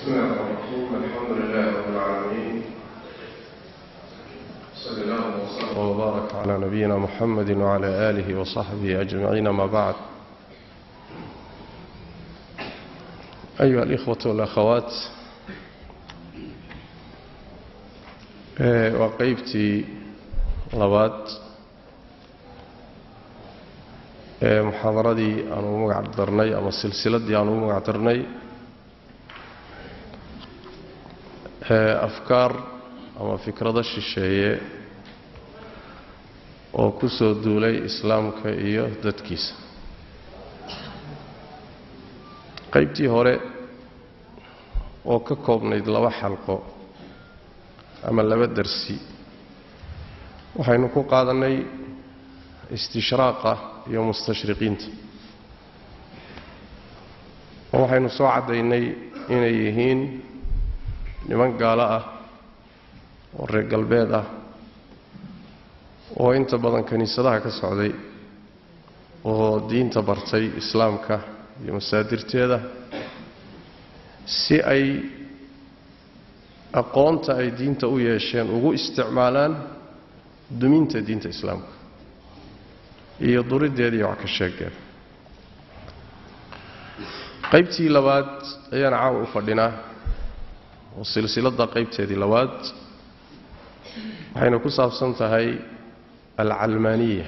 بسم الله الرحمن الرحيم. الحمد لله رب العالمين، صلى الله وسلم وبارك على نبينا محمد وعلى آله وصحبه أجمعين، ما بعد. أيها الإخوة والأخوات، waa qeybtii labaad ee muxaadaradii aan ugu magac darnay ama silsiladii aan ugu magac darnay afkaar ama fikrado shisheeye oo ku soo duulay islaamka iyo dadkiisa. Qaybtii hore oo ka koobnayd laba xalqo ama laba darsi waxaynu ku qaadanay istishraaqa iyo mustashriqiinta, oo waxaynu soo caddaynay inay yihiin niman gaalo ah oo reer galbeed ah oo inta badan kiniisadaha ka socday oo diinta bartay islaamka iyo masaadirteeda si ay aqoonta ay diinta u yeesheen ugu isticmaalaan duminta diinta islaamka iyo duriddeeda iyo wax ka sheegeeda. Qaybtii labaad ayaan caawa u fadhinaa, oo silsiladda qaybteedii labaad waxayna ku saabsan tahay alcalmaaniya,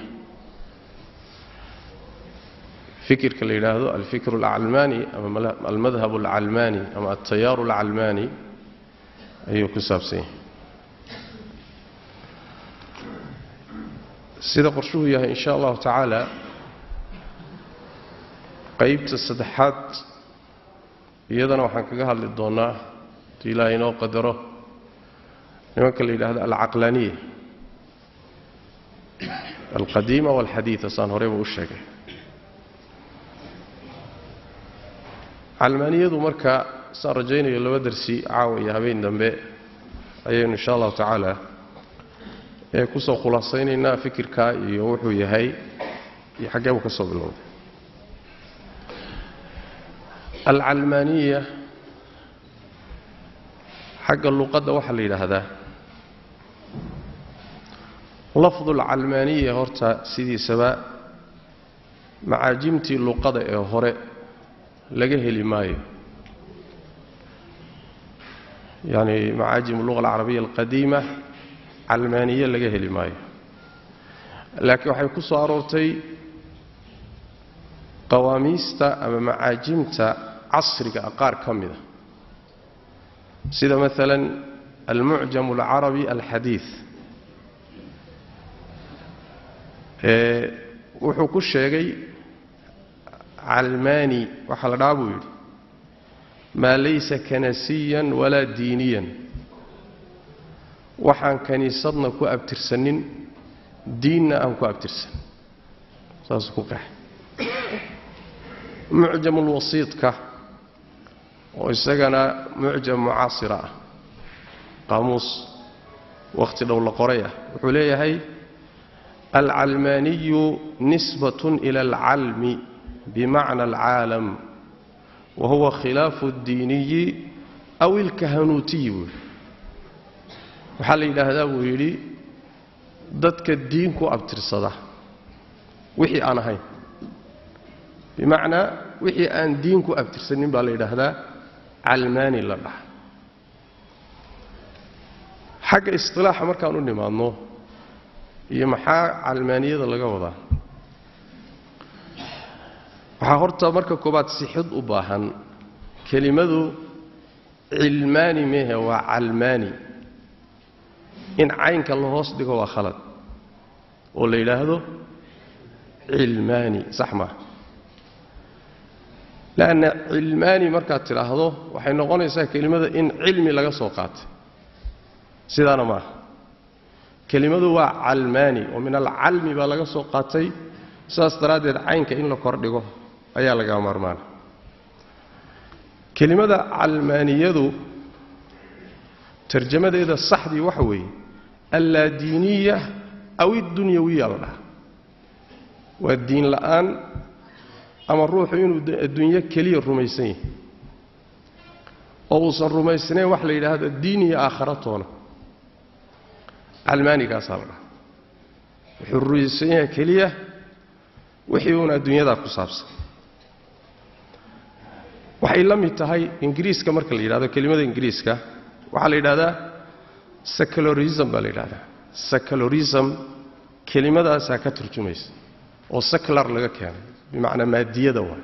fikirka la yidhaahdo alfikru alcalmaani ama almadhab alcalmaani ama altayaaru alcalmaani ayuu ku saabsan yahay. Sida qorshuhu yahay in sha allahu tacaala, qaybta saddexaad iyadana waxaan kaga hadli doonaa hadii ilaahay inoo qadaro nimanka la yidhaahdo alcaqlaaniya alqadiima walxadiida, saan horeyba u sheegay. Calmaaniyadu marka saan rajaynayo laba darsi caawa iyo habeen dambe ayaynu insha allahu tacaala ee ku soo khulaasaynaynaa fikirkaa iyo wuxuu yahay iyo xaggee buu ka soo bilowday. Alcalmaaniya xagga luqadda waxaa la yidhaahdaa lafdu alcalmaaniya horta sidiisaba macaajimtii luqada ee hore laga heli maayo, yacni macaajim alluga alcarabiya alqadiima calmaaniye laga heli maayo, laakiin waxay ku soo aroortay qawaamiista ama macaajimta casriga qaar ka mida, sida maalan almucjam alcarabi alxadiid wuxuu ku sheegay calmaani waxaa la dhahaa buu yidhi maa laysa kanasiyan walaa diiniyan, waxaan kaniisadna ku abtirsanin diinna aan ku abtirsan, saasuu ku qeexay. Mucjamulwasiidka oo isagana mucjam mucaasira ah, qaamuus wakhti dhow la qoray ah, wuxuu leeyahay alcalmaaniyu nisbatun ila alcalmi bimacna alcaalam wa huwa khilaafu addiiniyi aw ilkahanuutiyi buu yidhi. Waxaa la yidhaahdaa buu yidhi dadka diin ku abtirsada wixii aan ahayn, bimacnaa wixii aan diin ku abtirsanin baa la yidhaahdaa calmaani la dhaha. Xagga istilaaxa markaan u nimaadno iyo maxaa calmaaniyada laga wadaa, waxaa horta marka koobaad sixid u baahan kelimadu cilmaani mehe waa calmaani, in caynka la hoos dhigo waa khalad oo la yidhaahdo cilmaani sax maaha, lanna cilmaani markaad tidhaahdo waxay noqonaysaa kelimada in cilmi laga soo qaatay, sidaana maaha. Kelimadu waa calmaani oo min alcalmi baa laga soo qaatay, sidaas daraaddeed caynka in la kordhigo ayaa laga maarmaana. Kelimada calmaaniyadu tarjamadeeda saxdii waxa weeye allaadiiniya aw iddunyawiya la dhaha, waa diin la'aan ama ruuxu inuu adduunyo keliya rumaysan yahay. oo uusan rumaysnayn wax la yidhaahdo diin iyo aakhara toona. Calmaanigaasaa la dhaha. Wuxuu rumaysan yahay keliya wixii uun adduunyadaa ku saabsan. Waxay la mid tahay Ingiriiska marka la yidhahdo kelimada Ingiriiska waxaa la yidhahdaa secularism baa la yidhahdaa. Secularism kelimadaasaa ka turjumaysa oo secular laga keenay, bimacnaa maadiyada waay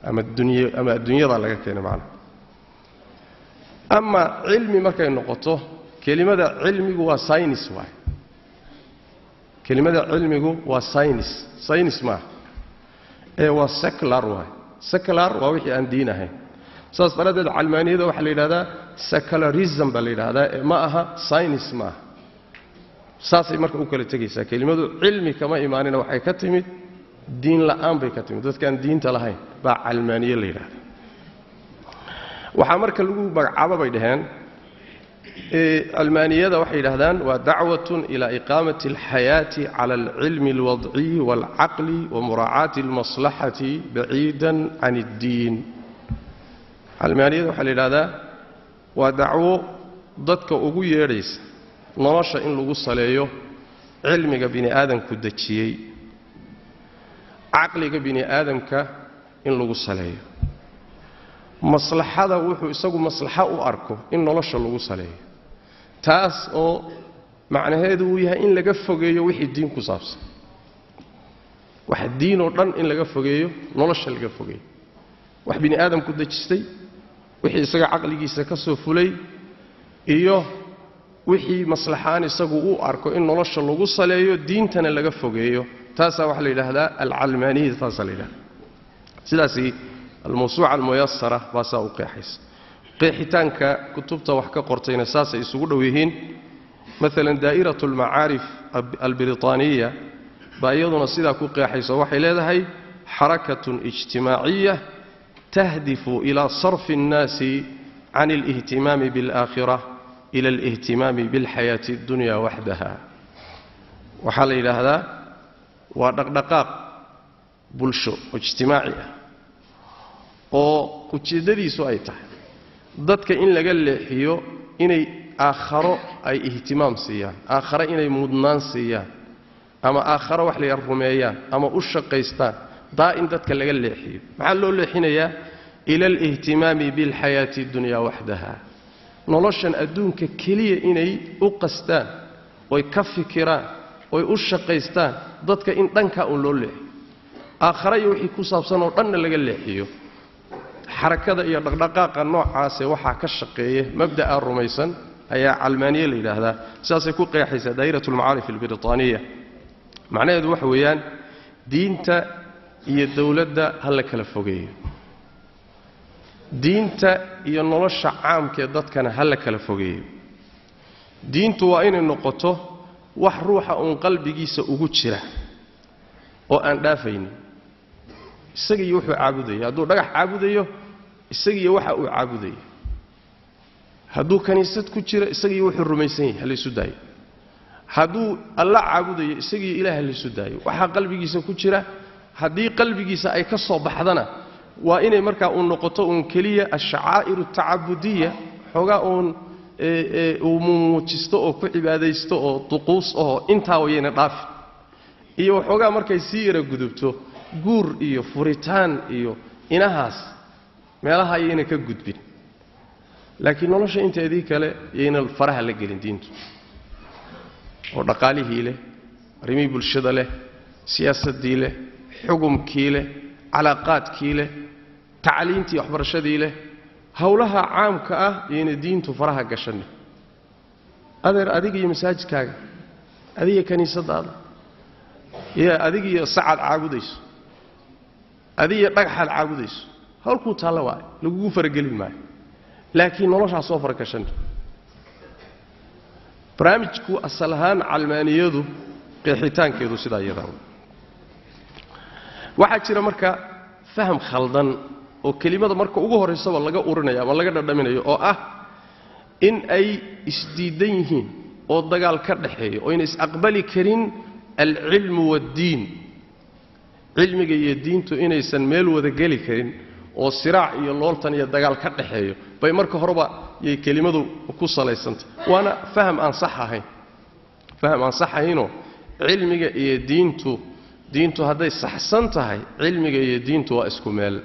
ama dunya ama adduunyada laga keenay macnaha. Ama cilmi markay noqoto, kelimada cilmigu waa saynis waay. Kelimada cilmigu waa saynis, saynis maaha ee waa secular waay. Secular waa wixii aan diin ahayn. Saas daraaddeed calmaaniyada waxaa la yidhahdaa secularism baa la yidhahdaa, ee ma aha saynis ma aha. Saasay marka u kala tegaysaa. Kelimadu cilmi kama imaanina, waxay ka timid diin la'aan bay ka timid. Dadkaan diinta lahayn baa calmaaniye la yidhahdaa. Waxaa marka lagu magacaabo bay dhaheen calmaaniyada, waxay yidhahdaan waa dacwatun ilaa iqaamati alxayaati cala alcilmi alwadciyi waalcaqli wa muraacaati almaslaxati baciidan can iddiin. Calmaaniyada waxaa la yidhahdaa waa dacwo dadka ugu yeedhaysa nolosha in lagu saleeyo cilmiga bini aadamku dejiyey, caqliga bini aadamka in lagu saleeyo, maslaxada wuxuu isagu maslaxo u arko in nolosha lagu saleeyo, taas oo macnaheedu uu yahay in laga fogeeyo wixii diin ku saabsan. Wax diin oo dhan in laga fogeeyo, nolosha laga fogeeyo, wax bini aadamku dejistay, wixii isaga caqligiisa ka soo fulay iyo wixii maslaxaan isagu u arko in nolosha lagu saleeyo, diintana laga fogeeyo. Taasaa waxaa la yidhaahdaa alcalmaaniya, taasaa la yidhahdaa. Sidaasi almawsuuca almuyasara baasaa u qeexaysa. Qeexitaanka kutubta wax ka qortayna saasay isugu dhow yihiin. Maalan daa'iratu almacaarif albritaaniya baa iyaduna sidaa ku qeexaysa. Waxay leedahay xarakatun ijtimaaciya tahdifu ilaa sarfi annaasi can alihtimaami bialaakhira ila alihtimaami bilxayaati addunya waxdaha. Waxaa la yidhaahdaa waa dhaqdhaqaaq bulsho oo ijtimaaci ah oo ujeeddadiisu ay tahay dadka in laga leexiyo inay aakharo ay ihtimaam siiyaan, aakharo inay mudnaan siiyaan, ama aakharo wax la yar rumeeyaan ama u shaqaystaan, daa in dadka laga leexiyo. Maxaa loo leexinayaa? Ila alihtimaami bilxayaati addunya waxdaha, noloshan adduunka keliya inay u qastaan oy ka fikiraan oy u shaqaystaan, dadka in dhankaa uun loo leexiyo, aakhara iyo wixii ku saabsan oo dhanna laga leexiyo. Xarakada iyo dhaqdhaqaaqa noocaase waxaa ka shaqeeya mabda'a rumaysan ayaa calmaaniye la yidhaahdaa. Sidaasay ku qeexaysaa daa'iratu almacaarif albritaaniya. Macnaheedu waxa weeyaan diinta iyo dowladda ha la kala fogeeyo, diinta iyo nolosha caamkaee dadkana ha la kala fogeeyo. Diintu waa inay noqoto wax ruuxa uun qalbigiisa ugu jira oo aan dhaafaynin. Isagiiyo wuxuu caabudayo, hadduu dhagax caabudayo isagiiyo waxa uu caabudayo, hadduu kaniisad ku jiro isagiiyo wuxuu rumaysan yahay ha laysu daayo, hadduu alla caabudayo isagiiyo ilaah ha laysu daayo. Waxaa qalbigiisa ku jira haddii qalbigiisa ay ka soo baxdana waa inay markaa uu noqoto uun keliya ashacaa'ir atacabudiya, xoogaa uun uu mumuujisto oo ku cibaadaysto oo duquus ahoo intaa wayayna dhaafin, iyo waxoogaa markay sii yara gudubto guur iyo furitaan iyo inahaas meelaha ayayna ka gudbin, laakiin nolosha inteedii kale yayna faraha la gelin diintu, oo dhaqaalihii leh, arrimihii bulshada leh, siyaasaddii leh, xugumkii leh, calaaqaadkii leh, tacliintii waxbarashadii leh, howlaha caamka ah yayna diintu faraha gashanin. Adeer adiga iyo masaajidkaaga, adiga kaniisadaada, iyo adiga iyo sacaad caabudayso, adiga dhagaxaad caabudayso, hawlkuu taalla waayo, lagugu faragelin maayo, laakiin noloshaa soo faragashan. Barnaamijku asal ahaan calmaaniyadu qeexitaankeedu sidaa iyadaa. Waxaa jira marka faham khaldan oo kelimada marka ugu horraysaba laga urinayo ama laga dhadhaminayo, oo ah in ay isdiidan yihiin oo dagaal ka dhaxeeyo oo ayna is-aqbali karin alcilmu waaddiin, cilmiga iyo diintu inaysan meel wada geli karin oo siraac iyo looltan iyo dagaal ka dhaxeeyo bay marka horeba yay kelimadu ku salaysantay. Waana faham aan sax ahayn, faham aan sax ahaynoo cilmiga iyo diintu hadday saxsan tahay cilmiga iyo diintu waa isku meel,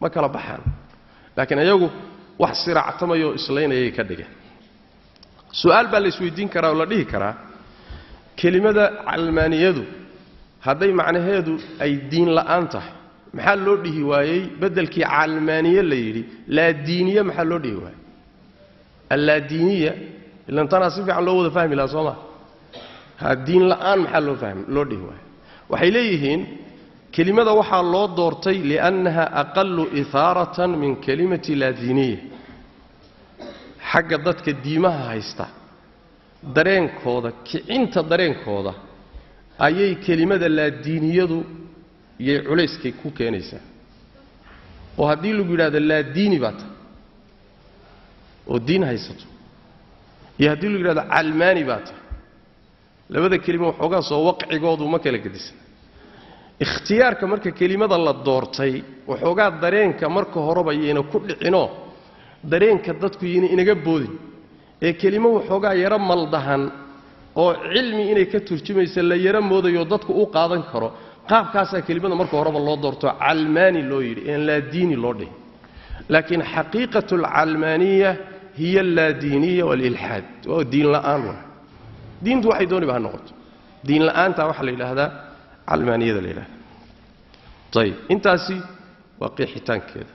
ma kala baxaan. Laakiin ayagu wax siraactamayoo islaynayay ka dhigeen. Su'aal baa la isweydiin karaa oo la dhihi karaa kelimada calmaaniyadu hadday macnaheedu ay diin la'aan tahay maxaa loo dhihi waayey beddelkii calmaaniye la yidhi laadiiniye maxaa loo dhihi waayey? Allaadiiniya ilan tanaa si fiican loo wada fahmi lahaa soo maa. Ha diin la'aan maxaa loo dhihi waayey? Waxay leeyihiin kelimada waxaa loo doortay liannaha aqalu ihaaratan min kelimati laadiiniya. Xagga dadka diimaha haysta dareenkooda, kicinta dareenkooda ayay kelimada laadiiniyadu iyay culayskay ku keenaysaa. Oo haddii lagu yidhahdo laadiini baa tahay oo diin haysato, iyo haddii lagu yidhahdo calmaani baa tahay, labada kelima waxoogaa soo waqcigoodu ma kala gedisa. Ikhtiyaarka marka kelimada la doortay waxoogaa dareenka marka horeba yayna ku dhicinoo dareenka dadku yayna inaga boodin, ee kelimo waxoogaa yaro maldahan oo cilmi inay ka turjumaysa la yaro moodayo dadku u qaadan karo, qaabkaasaa kelimada marka horeba loo doorto calmaani loo yidhi een laadiini loo dhihin. Laakiin xaqiiqatu alcalmaaniya hiya allaadiiniya waalilxaad, waa diin la'aan waa. Diintu waxay dooniba ha noqoto, diin la'aantaa waxaa la yidhaahdaa calmaaniyada la yidhahda. Ayib, intaasi waa qeexitaankeeda.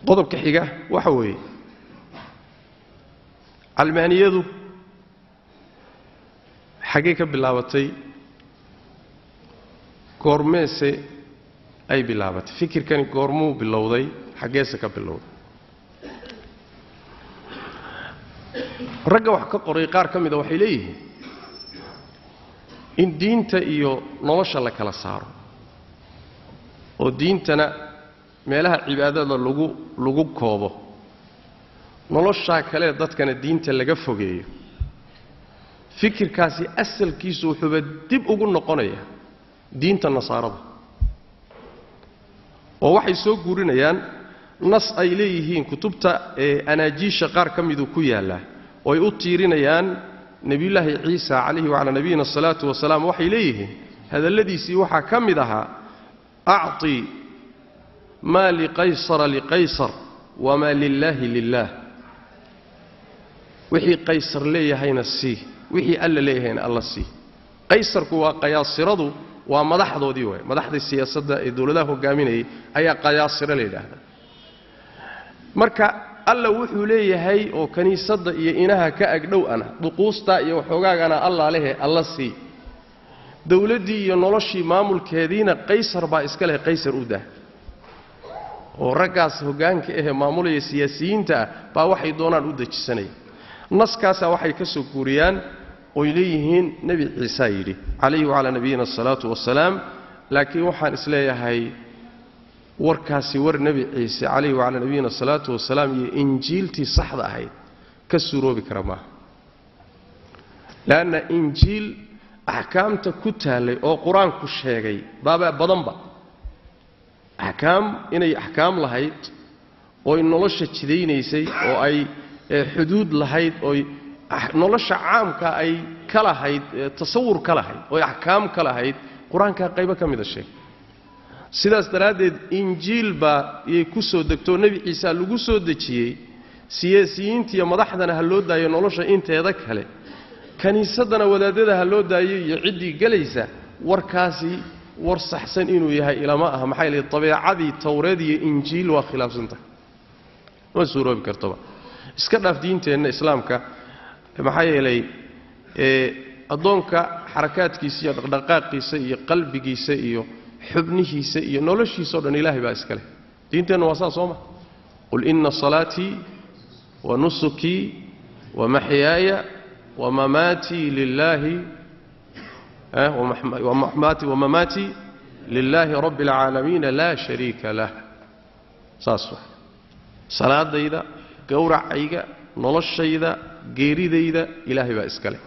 Qodobka xiga waxa weeye calmaaniyadu xaggee ka bilaabatay, goormeese ay bilaabatay, fikirkani goormuu bilowday, xaggeese ka bilowday? Ragga wax ka qoray qaar ka mida waxay leeyihiin in diinta iyo nolosha la kala saaro oo diintana meelaha cibaadada lagu koobo, noloshaa kale dadkana diinta laga fogeeyo. Fikirkaasi asalkiisu wuxuuba dib ugu noqonayaa diinta nasaarada, oo waxay soo guurinayaan nas ay leeyihiin kutubta ee anaajiisha qaar ka miduu ku yaallaa oo ay u tiirinayaan nebiyullaahi Ciisa calayhi wacalaa nabiyina asalaatu wasalaam. Waxay leeyihiin hadalladiisii waxaa ka mid ahaa acti maa liqaysara liqaysar wamaa lilaahi lilaah. Wixii qaysar leeyahayna sii, wixii alla leeyahayna alla sii. Qaysarku waa qayaasiradu, waa madaxdoodii waay, madaxdii siyaasadda ee dowladaha hogaaminayay ayaa qayaasiro la yidhaahdaa. Marka alla wuxuu leeyahay oo kiniisadda iyo inaha ka agdhow ana duquustaa iyo waxoogaagana allaa lehe alla sii, dowladdii iyo noloshii maamulkeediina qaysar baa iska leh, qaysar u dah. Oo raggaas hoggaanka ahee maamulaya siyaasiyiinta ah baa waxay doonaan u dejisanaya. Naskaasaa waxay ka soo guuriyaan oy leeyihiin nebi Ciisaa yidhi calayhi wacalaa nabiyina asalaatu wasalaam. Laakiin waxaan isleeyahay warkaasi war nebi Ciise calayhi wacalaa nabiyina asalaatu wasalaam iyo injiiltii saxda ahayd ka suuroobi kara maaha. Leanna injiil axkaamta ku taallay oo qur-aanku sheegay baabaa badanba axkaam inay axkaam lahayd ooy nolosha jidaynaysay oo ay xuduud lahayd ooy nolosha caamka ay ka lahayd tasawur ka lahayd ooy axkaam ka lahayd qur-aankaa qaybo ka mida sheegay. Sidaas daraaddeed injiil baa iyay ku soo degtoo nebi Ciisa lagu soo dejiyey. Siyaasiyiintiiyo madaxdana ha loo daayo nolosha inteeda kale, kiniisaddana wadaadada ha loo daayo iyo ciddii gelaysa. Warkaasi war saxsan inuu yahay ilama aha, maxaa yeelay dabeecadii towreed iyo injiil waa khilaafsan tahay, ma suuroobi kartoba. Iska dhaaf diinteenna islaamka, maxaa yeelay addoonka xarakaadkiisa iyo dhaqdhaqaaqiisa iyo qalbigiisa iyo xubnihiisa iyo noloshiisa o dhan ilaahay baa iska leh. Diinteenna waa saas sooma. Qul inna salaatii wa nusukii wa maxyaaya wa mamaatii lilaahi wamamaatii lilaahi rabbi alcaalamiina laa shariika lah. Saas waa salaadayda, gowracayga, noloshayda, geeridayda ilaahay baa iska leh.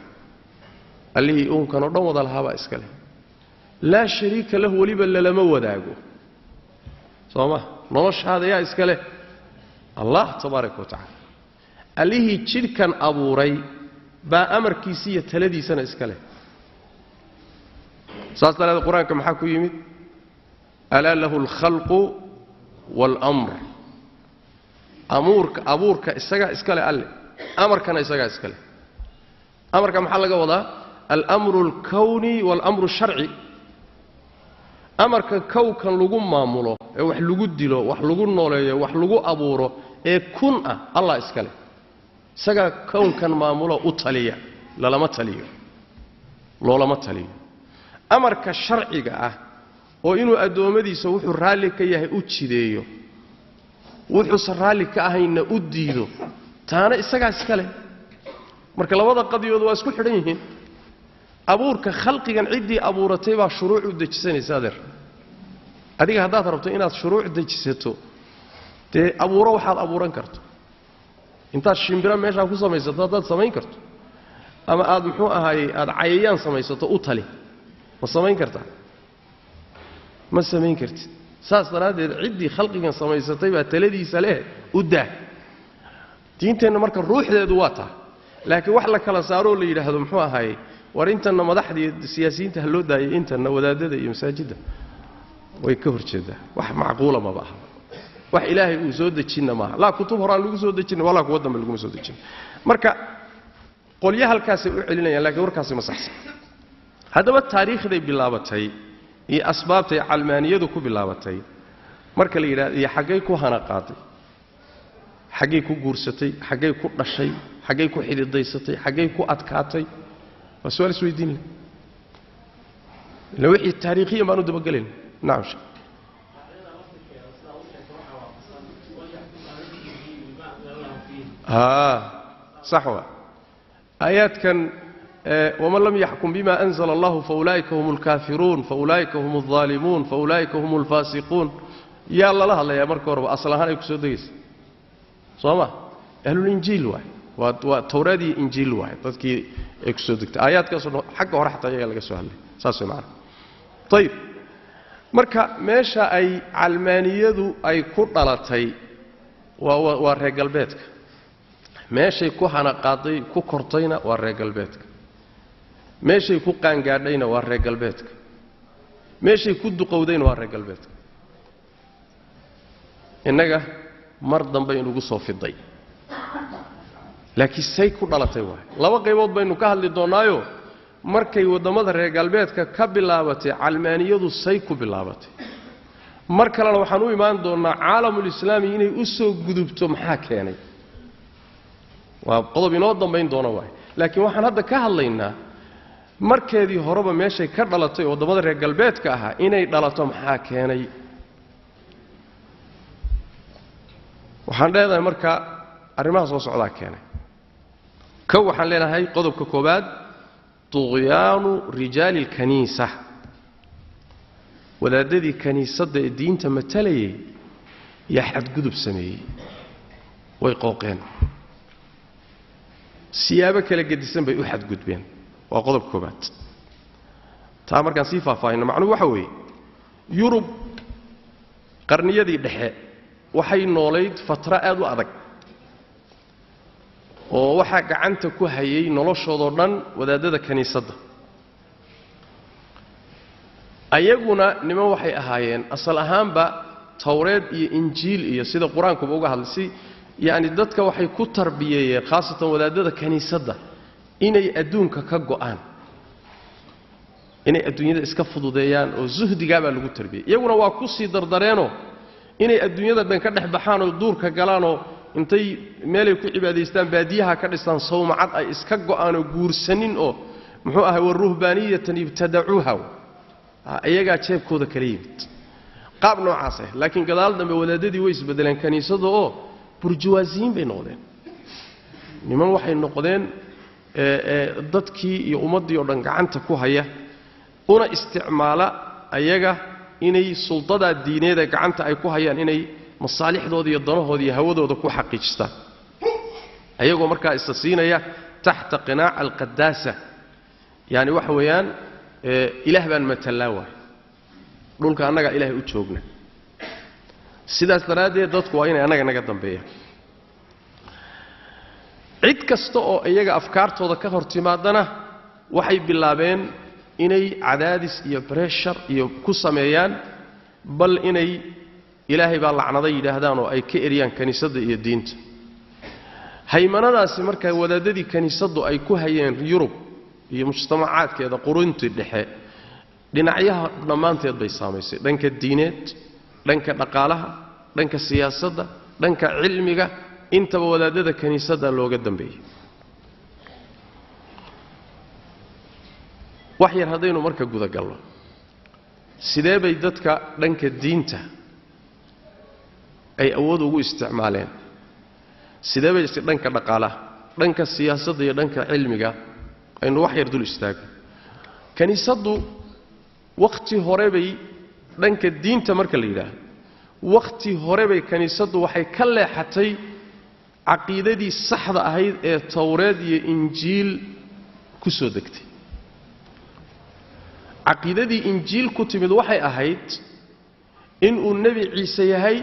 Allihii uunkan oo dhan wada lahaa baa iska leh. Laa shariika lahu, weliba lalama wadaago. Soo ma noloshaada yaa iska leh? Allah tabaaraka wa tacaala. Allihii jidhkan abuuray baa amarkiisa iyo taladiisana iska leh. Saas daraaddeed qur-aanka maxaa ku yimid? Alaa lahu alkhalqu waalamr. Amuurka abuurka isagaa iska leh alle, amarkana isagaa iska leh. Amarka maxaa laga wadaa? Alamru alkawni waalamru alsharci. Amarka kowkan lagu maamulo ee wax lagu dilo, wax lagu nooleeyo, wax lagu abuuro ee kun ah, Allah iska leh. Isagaa kownkan maamulo u taliya, lalama taliyo, loolama taliyo. Amarka sharciga ah oo inuu addoommadiisa wuxuu raalli ka yahay u jideeyo, wuxuusan raalli ka ahaynna u diido, taana isagaa iska leh. Marka labada qadiyood waa isku xidhan yihiin. Abuurka khalqigan ciddii abuuratay baa shuruuc u dejisanaysa. Adeer, adiga haddaad rabto inaad shuruuc dejisato, dee abuuro waxaad abuuran karto. Intaad shimbiro meeshaa ku samaysato haddaad samayn karto, ama aad muxuu ahaayey aad cayayaan samaysato, u tali, ma samayn kartaa? Ma samayn kartid. Saas daraaddeed ciddii khalqigan samaysatay baa taladiisa leh, u daa. Diinteenna marka ruuxdeedu waa taa, laakiin wax la kala saaroo la yidhaahdo muxuu ahaayey war intanna madaxdii siyaasiyiinta ha loo daayay, intanna wadaadada iyo masaajidda, way ka hor jeedaa. Wax macquula maba aha, wax ilaahay uu soo dejinna maaha. Laa kutub horaan lagu soo dejinna, walaa kuwa dambe laguma soo dejin. Marka qolyo halkaasay u celinayaan, lakiin warkaasi ma saxsan. Haddaba taariikhday bilaabatay iyo asbaabtay calmaaniyadu ku bilaabatay marka la yidhahdo, iyo xaggay ku hana qaaday, xaggay ku guursatay, xaggay ku dhashay, xaggay ku xididaysatay, xaggay ku adkaatay, waa su-aal isweydiin leh. Ila wixii taariikhiyan baan u dabagelayna. Nacam sheekh. Haa, sax waa aayaadkan waman lam yaxkum bima anzla allahu faulaa'ika hum alkaafiruun, faulaa'ika hum alظaalimuun, faulaa'ika hum alfaasiquun. Yaa lala hadlayaa marka horeba asal ahaan ay ku soo degaysa? Soo ma ahlulinjiil waay, waa towraad iyo injiil waay dadkii ay ku soo degtay aayaadkaasoo dhan. Xagga hore xataa iyagaa laga soo hadlay. Saas way macana. Ayib, marka meesha ay calmaaniyadu ay ku dhalatay waa reer galbeedka. Meeshay ku hanaqaaday, ku kortayna waa reer galbeedka. Meeshay ku qaangaadhayna waa reer galbeedka. Meeshay ku duqowdayna waa reer galbeedka. Innaga mar dambe inugu soo fiday, laakiin say ku dhalatay waay. Laba qaybood baynu ka hadli doonnaayo. Markay waddamada reer galbeedka ka bilaabatay calmaaniyadu say ku bilaabatay, mar kalena waxaan u imaan doonnaa caalamulislaami inay u soo gudubto maxaa keenay. Waa qodob inoo dambayn doona waay. Laakiin waxaan hadda ka hadlaynaa markeedii horeba meeshay ka dhalatay waddamada reer galbeedka ahaa inay dhalato maxaa keenay. Waxaan leenahay marka arrimaha soo socdaa keenay. Kow, waxaan leenahay qodobka koowaad, tuqyaanu rijaali alkaniisa. Wadaadadii kaniisadda ee diinta matalayay yaa xadgudub sameeyey, way qooqeen, siyaabo kala gedisan bay u xadgudbeen. Waa qodob koobaad. Taa markaan sii faahfaahino, macnuhu waxa weeye Yurub qarniyadii dhexe waxay noolayd fatro aad u adag, oo waxaa gacanta ku hayay noloshoodoo dhan wadaadada kaniisadda. Ayaguna niman waxay ahaayeen asal ahaanba Towreed iyo Injiil iyo sida qur-aankuba uga hadlay si yacni dadka waxay ku tarbiyeeyeen, khaasatan wadaadada kaniisadda, inay adduunka ka go'aan, inay adduunyada iska fududeeyaan, oo suhdigaabaa lagu tarbiyey. Iyaguna waa ku sii dardareenoo inay adduunyada dhan ka dhex baxaan oo duurka galaanoo intay meelay ku cibaadaystaan baadiyaha ka dhistaan, sawmacad ay iska go'aanoo guursanin, oo muxuu ahay wa ruhbaaniyatan ibtadacuuha, iyagaa jeebkooda kala yimid qaab noocaas ah. Laakiin gadaal dambe wadaadadii way isbedeleen kaniisada oo burjuwaasiyiin bay noqdeen. Niman waxay noqdeen dadkii iyo ummaddii oo dhan gacanta ku haya, una isticmaala ayaga inay suldadaa diineed ee gacanta ay ku hayaan inay masaalixdooda iyo danahooda iyo hawadooda ku xaqiijistaan, ayagoo markaa isa siinaya taxta qinaaca alqadaasa. Yaani waxa weeyaan ilaah baan matalaa waay, dhulka annagaa ilaahay u joogna. Sidaas daraaddeed dadku waa inay annaga naga dambeeyaan. Cid kasta oo iyaga afkaartooda ka hor timaadana waxay bilaabeen inay cadaadis iyo breshar iyo ku sameeyaan, bal inay ilaahay baa lacnaday yidhaahdaan oo ay ka eriyaan kiniisadda iyo diinta. Haymanadaasi markaa wadaadadii kiniisaddu ay ku hayeen Yurub iyo mujtamacaadkeeda quruntii dhexe dhinacyaha dhammaanteed bay saamaysay, dhanka diineed, dhanka dhaqaalaha, dhanka siyaasadda, dhanka cilmiga, intaba wadaadada kiniisadda looga dambeeyey. Wax yar haddaynu marka gudagalno, sidee bay dadka dhanka diinta ay awood ugu isticmaaleen, sidee bay dhanka dhaqaalaha, dhanka siyaasadda iyo dhanka cilmiga aynu wax yar dul istaagno. Kiniisaddu wakhti hore bay dhanka diinta marka la yidhaahdo, wakhti hore bay kiniisaddu waxay ka leexatay caqiidadii saxda ahayd ee Towreed iyo Injiil ku soo degtay. Caqiidadii Injiil ku timid waxay ahayd inuu Nebi Ciise yahay,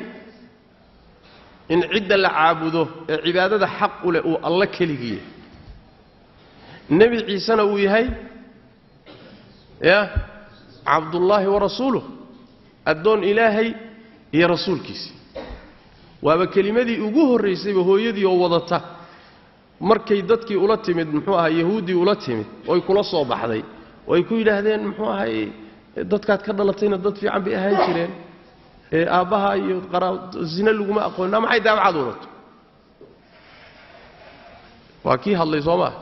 in cidda la caabudo ee cibaadada xaq u leh uu alla keligii yahay, Nebi Ciisena uu yahay ya Cabdullaahi wa rasuuluh, addoon Ilaahay iyo rasuulkiisa. Waaba kelimadii ugu horraysayba hooyadii oo wadata markay dadkii ula timid, muxuu ahay, yahuuddii ula timid oy kula soo baxday oo ay ku yidhaahdeen, muxuu ahay, dadkaad ka dhalatayna dad fiican bay ahaan jireen, ee aabbaha iyo zine laguma aqoonna, maxay daawacaad wadato? Waa kii hadlay soo maa?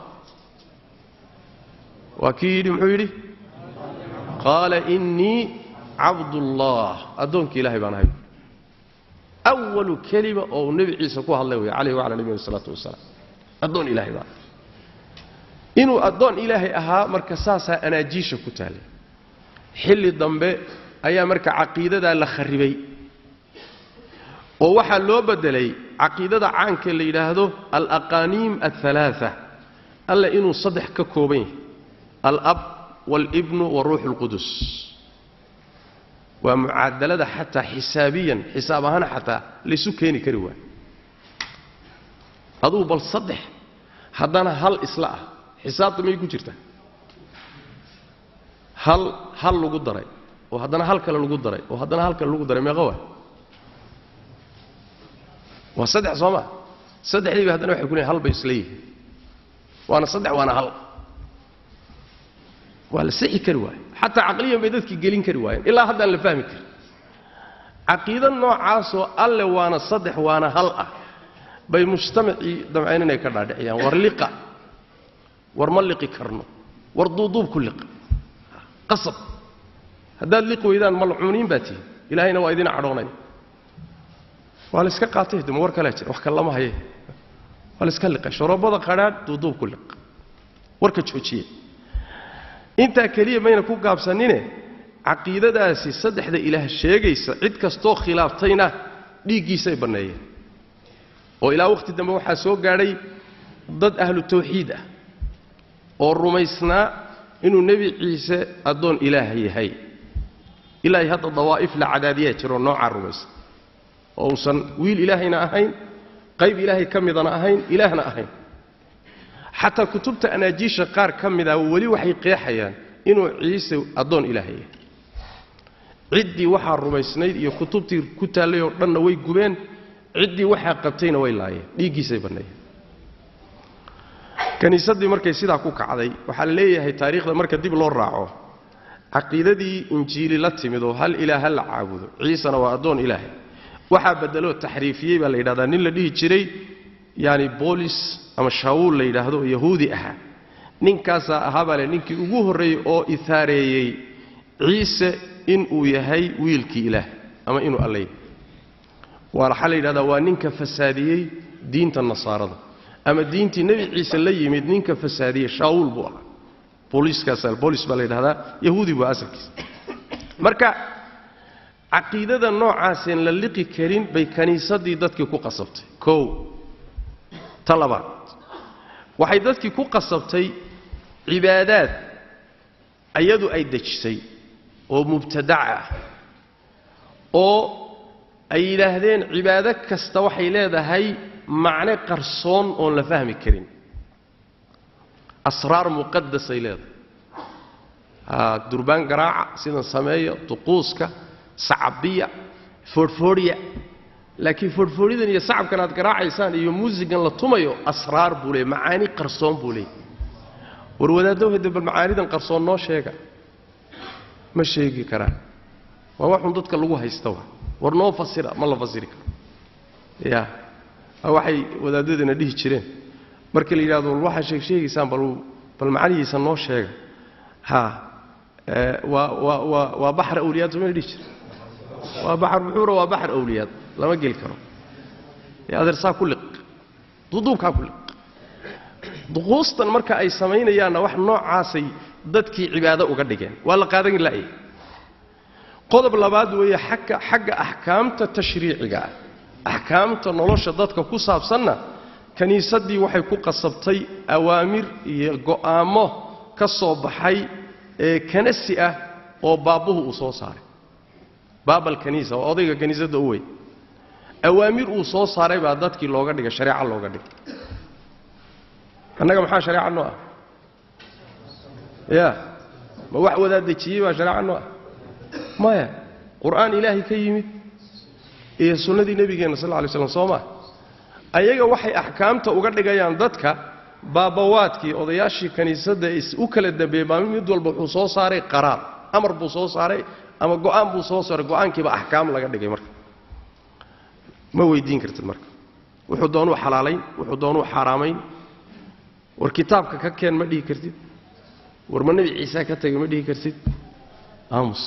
Waa kii yidhi, muxuu yidhi? Qaala innii cabdullah, addoonkii Ilahay baan ahay. Awalu kelima oo uu Nebi Ciise ku hadlay wey calayhi wacalaa nabiyina salaatu wasalaam, addoon Ilaahay baan. Inuu addoon Ilaahay ahaa marka saasaa anaajiisha ku taalay. Xilli dambe ayaa marka caqiidadaa la kharibay oo waxaa loo beddelay caqiidada caanka la yidhaahdo alaqaaniim alhalaaa, alle inuu saddex ka kooban yahay, alab waalibnu waruuxu alqudus. Waa mucaadalada xataa xisaabiyan, xisaab ahaan xataa laysu keeni kari waayo. Adugu bal saddex haddana hal isla ah, xisaabta mayay ku jirtaa? Hal hal lagu daray oo haddana hal kale lagu daray oo haddana hal kale lagu daray, meeqa waay? Waa saddex soo maa? Saddexdiiba haddana waxay ku leeyihin hal bay isla yihiin, waana saddex waana hal. Waa la sixi kari waaye, xataa caqliyan bay dadkii gelin kari waayeen, ilaa haddaan la fahmi karin. Caqiido noocaasoo alle waana saddex waana hal ah bay mujtamacii damceen inay ka dhaadhiciyaan. War liqa, war ma liqi karno, war duuduub ku liqa, qasab haddaad liqi weydaan malcuuniin baa tihin, Ilaahayna waa idin cadhoonaya. Waa la iska qaatay, dema war kalea jira, wax kale lama haye, waa la iska liqay. Shoroobada qadhaadh duuduub ku liq, warka joojiye. Intaa keliya mayna ku gaabsanine, caqiidadaasi saddexda Ilaah sheegaysa cid kastoo khilaaftayna dhiiggiisay banneeyeen. Oo ilaa wakhti dambe waxaa soo gaadhay dad ahlu tawxiid ah oo rumaysnaa inuu Nebi Ciise addoon Ilaah yahay. Ilaa hadda dawaa'if la cadaadiyaa jiroo noocaa rumaysan, oo uusan wiil Ilaahayna ahayn, qayb Ilaahay ka midana ahayn, Ilaahna ahayn. Xataa kutubta anaajiisha qaar ka mida weli waxay qeexayaan inuu Ciise addoon Ilaahay yahay. Ciddii waxaa rumaysnayd iyo kutubtii ku taallay oo dhanna way gubeen, ciddii waxaa qabtayna way laayeen, dhiiggiisay banneeyeen. Kiniisaddii markay sidaa ku kacday, waxaa la leeyahay taariikhda marka dib loo raaco, caqiidadii Injiili la timid oo hal Ilaah ha la caabudo, Ciisena waa addoon Ilaahay, waxaa beddeloo taxriifiyey baa la yidhahdaa nin la dhihi jiray yaani Boolis ama Shaawuul la yidhaahdo, oo yahuudi ahaa. Ninkaasaa ahaa baa le ninkii ugu horreeyey oo ihaareeyey Ciise inuu yahay wiilkii Ilaah ama inuu alla yahay. Waxaa la yidhahdaa waa ninka fasaadiyey diinta nasaarada ama diintii Nebi Ciise la yimid, ninka fasaadiyey Shaawuul buu ahaa. Booliiskaas boolis baa la yidhahdaa, yahuudi buu asalkiisa. Marka caqiidada noocaaseen la liqi karin bay kiniisaddii dadkii ku qasabtay. Kow ta labaad, waxay dadkii ku qasabtay cibaadaad iyadu ay dejisay oo mubtadaca ah oo Ay yidhaahdeen cibaado kasta waxay leedahay macne qarsoon oon la fahmi karin, asraar muqadasay leedahay. Durbaan garaaca, sidan sameeyo, duquuska, sacabiya, foodhfoodhiya, laakiin foodhfoodhidan iyo sacabkan aad garaacaysaan iyo muusigan la tumayo asraar buu leeyay, macaani qarsoon buu leeyay. War wadaaddow hade bal macaanidan qarsoon noo sheega, ma sheegi karaan. Waa waxun dadka lagu haysta wa. War noo fasira, ma la fasiri karo. Ya waxay wadaadadana dhihi jireen marka la yidhahdo wal waxaa sheegsheegaysaan bal macnihiisa noo sheega. Ha waa waa waa waa baxar awliyaad sooma dhihi jire? Waa baxar buxuura, waa baxar awliyaad, lama geli karo. Adeer saa ku liq, duduubkaa ku liq. Duquustan marka ay samaynayaanna wax noocaasay dadkii cibaado uga dhigeen, waa la qaadan la'yay. Qodob labaad weeye xagga axkaamta tashriiciga ah, axkaamta nolosha dadka ku saabsanna kiniisaddii waxay ku qasabtay awaamir iyo go'aamo ka soo baxay ee kanasi ah oo baabbuhu uu soo saaray. Baabal kaniisa waa odayga kiniisadda u weyn, awaamir uu soo saaray baa dadkii looga dhigay shareeco looga dhigay. Annaga maxaa shareeco noo ah? Ya ma wax wadaad dejiyey baa shareeco noo ah? Maya, qur'aan ilaahay ka yimid iyo sunnadii nebigeenna sal lla alay slam, soo maa? Ayaga waxay axkaamta uga dhigayaan dadka baabawaadkii odayaashii kiniisadda u kala dambeeyey maalin mid walba wuxuu soo saaray qaraar, amar buu soo saaray ama go'aan buu soo saaray, go'aankiiba axkaam laga dhigay. Marka ma weydiin kartid, marka wuxuu doonuu xalaalayn, wuxuu doonuu xaaraamayn. War kitaabka ka keen ma dhihi kartid, war ma nebi ciise ka tegay ma dhihi kartid. Aamus,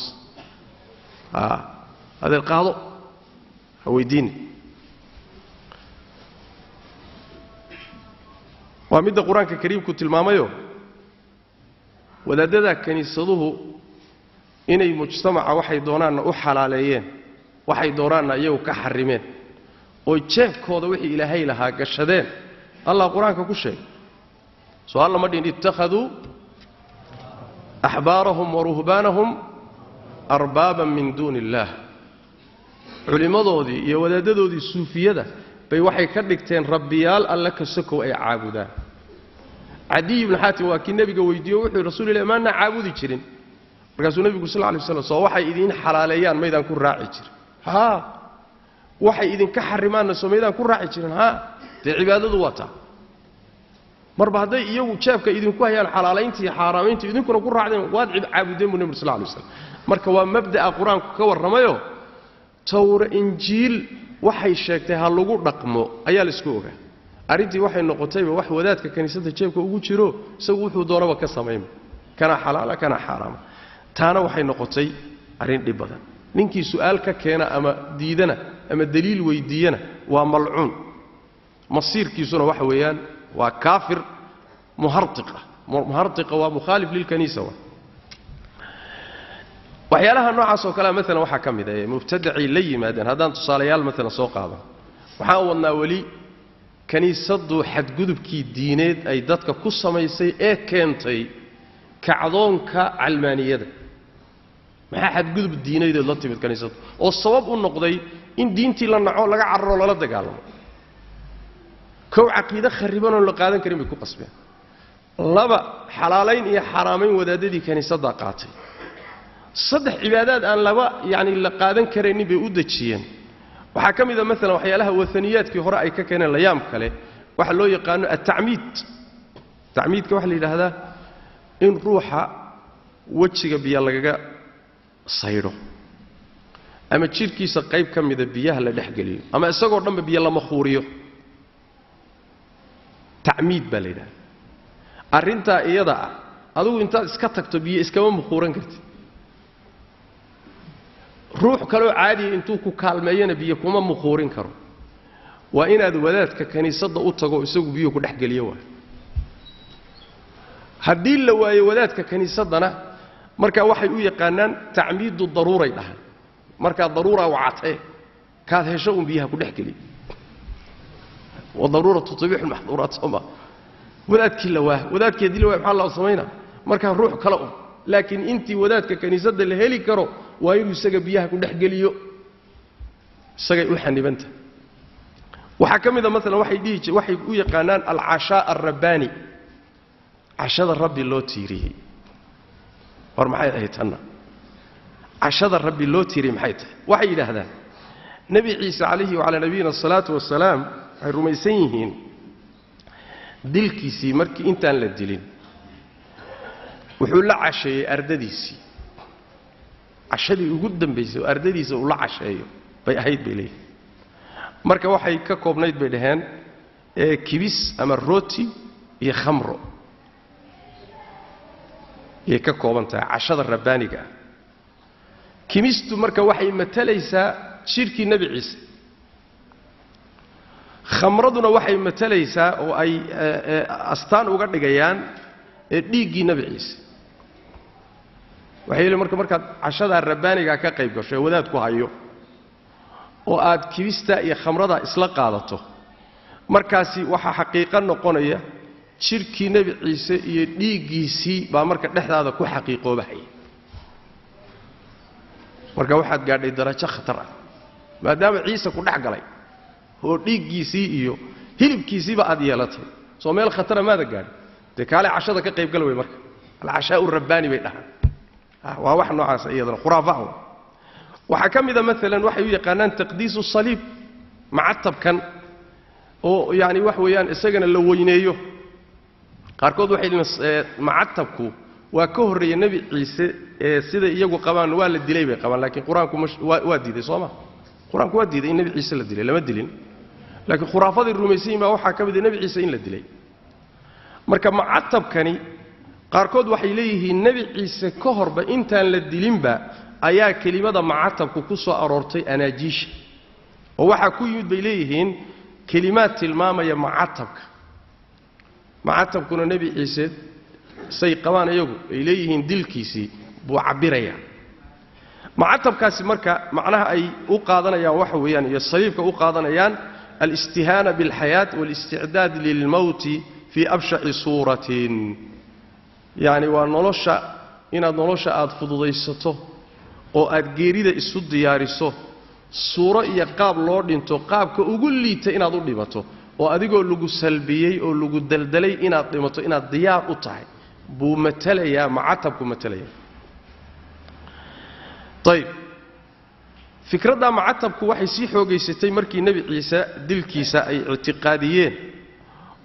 adeer qaado, ha weydiini. Waa midda qur-aanka kariimku tilmaamayo wadaadada kiniisaduhu inay mujtamaca waxay doonaanna u xalaaleeyeen, waxay doonaanna iyagu ka xarimeen, oo jeefkooda wixii ilaahay lahaa gashadeen. Allah qur-aanka ku sheegay, soo alla ma dhihin ittakhaduu axbaarahum wa ruhbaanahum arbaaban min duuni illaah. Culimmadoodii iyo wadaaddadoodii suufiyada bay waxay ka dhigteen rabbiyaal alle ka sokow ay caabudaan. Cadiy ibnu Xaatim waa kii nebiga weydiiyo, wuxuu yidhi rasuul ilah maanaa caabudi jirin. Markaasuu nebigu sal lla lay waslam, soo waxay idiin xalaaleeyaan maydaan ku raaci jirin? Haa. Waxay idinka xarimaanna soo maydaan ku raaci jirin? Haa. Dee cibaadadu waa taa. Marba hadday iyagu jeebka idinku hayaan xalaalayntii iyo xaaraamayntii, idinkuna ku raacdeen, waad caabudeen buu nebigu sal lla lay waslam. Marka waa mabda'a qur-aanku ka warramayo. Tawra injiil waxay sheegtay ha lagu dhaqmo ayaa la isku ogaa. Arrintii waxay noqotayba wax wadaadka kiniisadda jeebka ugu jiro, isagu wuxuu doonaba ka samayma, kana xalaala kana xaaraama. Taana waxay noqotay arrin dhib badan. Ninkii su'aal ka keena ama diidana ama daliil weydiiyana waa malcuun, masiirkiisuna waxa weeyaan waa kaafir muhartiqa. Muhartiqa waa mukhaalif lilkaniisa. Waa waxyaalaha noocaas oo kalea. Maalan waxaa ka mid ah ee mubtadacay la yimaadeen, haddaan tusaalayaal maalan soo qaadan, waxaan wadnaa weli kiniisaddu xadgudubkii diineed ay dadka ku samaysay ee keentay kacdoonka calmaaniyada. Maxaa xadgudub diineedeed la timid kiniisaddu oo sabab u noqday in diintii la naco, laga cararo, lala dagaalamo? Kow, caqiide kharriban oon la qaadan karin bay ku qasbeen. Laba, xalaalayn iyo xaaraamayn wadaadadii kiniisaddaa qaatay. Saddex, cibaadaad aan laba yacni la qaadan karaynin bay u dejiyeen. Waxaa ka mid a maalan waxyaalaha wathaniyaadkii hore ay ka keeneen layaam kale, waxa loo yaqaano altacmiid. Tacmiidka waxaa la yidhaahdaa in ruuxa wejiga biyo lagaga saydho ama jidhkiisa qayb ka mida biyaha la dhexgeliyo ama isagoo dhanba biyo lama khuuriyo, tacmiid baa la yidhahdaa. Arrintaa iyada ah adigu intaad iska tagto biyo iskama mukhuuran kartid, ruux kaloo caadiya intuu ku kaalmeeyana biyo kuma mukhuurin karo. Waa inaad wadaadka kiniisadda u tago, isagu biyuhu ku dhexgeliyo. Waay haddii la waayo wadaadka kiniisaddana, markaa waxay u yaqaanaan tacmiidu daruuray dhahaan. Markaa daruuraa wacatee kaad hesho uun biyaha ku dhexgeliyo, wadaruuratu tabiixu lmaxduuraat, soo maa? Wadaadkii la waa, wadaadkii haddii la waayo maxaa loo samaynaa? Markaa ruux kale un. Laakiin intii wadaadka kiniisadda la heli karo waa inuu isaga biyaha ku dhexgeliyo. Isagay u xanibantahay. Waxaa ka mid a maalan waxay dhihi waxay u yaqaanaan alcashaa alrabbaani, cashada rabbi loo tiiriyey. War maxay ahayd tanna? Cashada rabbi loo tiiriyey maxay tahay? Waxay yidhaahdaan Nebi Ciise calayhi wacalaa nabiyina asalaatu wasalaam waxay rumaysan yihiin dilkiisii markii intaan la dilin wuxuu la casheeyey ardadiisii. Cashadii ugu dambaysay oo ardadiisa uu la casheeyo bay ahayd bay leeyihin. Marka waxay ka koobnayd bay dhaheen kibis ama rooti iyo khamro yay ka kooban tahay cashada rabbaaniga ah. Kimistu marka waxay matalaysaa jidhkii Nebi Ciise, khamraduna waxay matalaysaa oo ay astaan uga dhigayaan dhiiggii Nebi Ciise. Waxay leeyihin marka markaad cashadaa rabbaanigaa ka qayb gasho ee wadaadku hayo oo aad kibistaa iyo khamradaa isla qaadato, markaasi waxaa xaqiiqo noqonaya jidhkii Nebi Ciise iyo dhiiggiisii baa marka dhexdaada ku xaqiiqoobahaya. Marka waxaad gaadhay darajo khatar ah, maadaama Ciise ku dhex galay oo dhiiggiisii iyo hilibkiisiiba aad yeelatay, soo meel khatara maada gaadhin. Dee kaale cashada ka qaybgal wey. Marka alcashaa'u rabbaani bay dhahaan, waa wax noocaas iyadana khuraafa ah. Waxaa ka mid a maalan waxay u yaqaanaan taqdiisu saliib, macatabkan oo yacni wax weeyaan isagana la weyneeyo. Qaarkood waxay leeyihiin macatabku waa ka horreeyey Nebi Ciise ee sida iyagu qabaan waa la dilay bay qabaan, laakiin qur-aanku waa diiday. Soo ma qur-aanku waa diiday in Nebi Ciise la dilay? Lama dilin, laakiin khuraafaday rumaysan yihin baa waxaa ka mid a Nebi Ciise in la dilay. Marka macatabkani qaarkood waxay leeyihiin Nebi Ciise ka horba intaan la dilinba ayaa kelimada macatabku ku soo aroortay anaajiisha, oo waxaa ku yimid bay leeyihiin kelimaad tilmaamaya macatabka. Macatabkuna Nebi Ciise say qabaan iyagu ay leeyihiin dilkiisii buu cabbirayaa macatabkaasi. Marka macnaha ay u qaadanayaan waxa weeyaan iyo saliibka u qaadanayaan alistihaana bilxayaat walisticdaad lilmowti fii abshaci suuratin, yacni waa nolosha inaad nolosha aada fududaysato oo aad geerida isu diyaariso, suuro iyo qaab loo dhinto qaabka ugu liita inaad u dhimato, oo adigoo lagu salbiyey oo lagu daldalay inaad dhimato inaad diyaar u tahay buu matalayaa macatabku matalaya. Ayib, fikraddaa macatabku waxay sii xoogaysatay markii Nebi Ciise dilkiisa ay ictiqaadiyeen,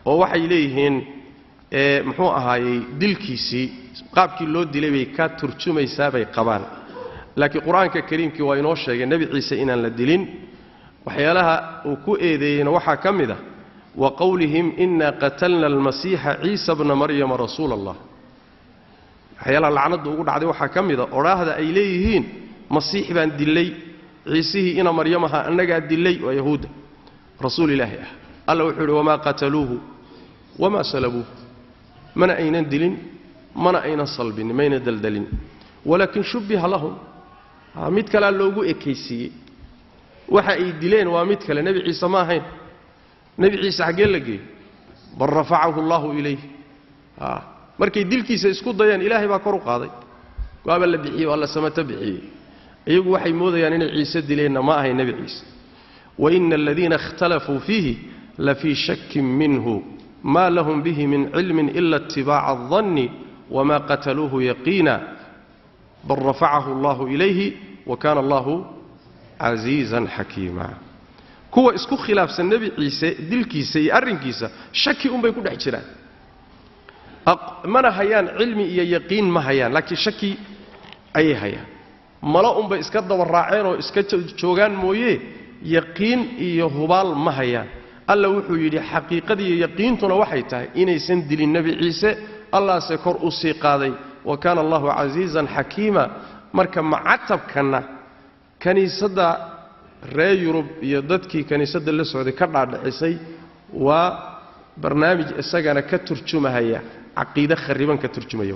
oo waxay leeyihiin muxuu ahaayey dilkiisii qaabkii loo dilay bay ka turjumaysaa bay qabaan. Laakiin qur-aanka kariimkii waa inoo sheegay Nebi Ciise inaan la dilin. Waxyaalaha uu ku eedeeyeyna waxaa ka mid ah wa qowlihim inaa qatalna almasiixa Ciisa bna Maryama rasuula Allah. Waxyaalaha lacnadda ugu dhacday waxaa ka mid a odhaahda ay leeyihiin masiix baan dilay, Ciisihii ina Maryamaha annagaa dilay, waa yahuudda, rasuul ilaahi ah. Alla wuxuu yidhi wamaa qataluuhu wamaa salabuuh, mana aynan dilin mana aynan salbinin, mayna daldalin, walaakin shubbiha lahum, mid kalea loogu ekaysiiyey. Waxa ay dileen waa mid kale, Nebi Ciise ma ahayn. Nebi Ciise xaggee la geeyey? Bal rafacahu allahu ilayh. Markay dilkiisa isku dayeen Ilaahay baa kor u qaaday, waaba la bixiyey, waa la samato bixiyey. Iyagu waxay moodayaan inay Ciise dileenna, ma ahayn Nebi Ciise. Waina aladiina ikhtalafuu fiihi lafii shakin minhu ma lahum bihi min cilmin ila itibaaca aldanni wma qataluuhu yaqiina bal rafacahu allahu ilayhi wa kana allahu casiizan xakiima. Kuwa isku khilaafsan Nebi Ciise dilkiisa iyo arrinkiisa shaki unbay ku dhex jiraan, mana hayaan cilmi iyo yaqiin ma hayaan, laakiin shaki ayay hayaan, malo unbay iska daba raaceen oo iska joogaan mooye yaqiin iyo hubaal ma hayaan. Alla wuxuu yidhi xaqiiqadiiyo yaqiintuna waxay tahay inaysan dilin Nebi Ciise, Allahse kor u sii qaaday, wa kaana allahu casiizan xakiima. Marka macatabkanna kiniisadda reer Yurub iyo dadkii kiniisadda la socday ka dhaadhicisay waa barnaamij isagana ka turjumahaya caqiide khariban ka turjumaya.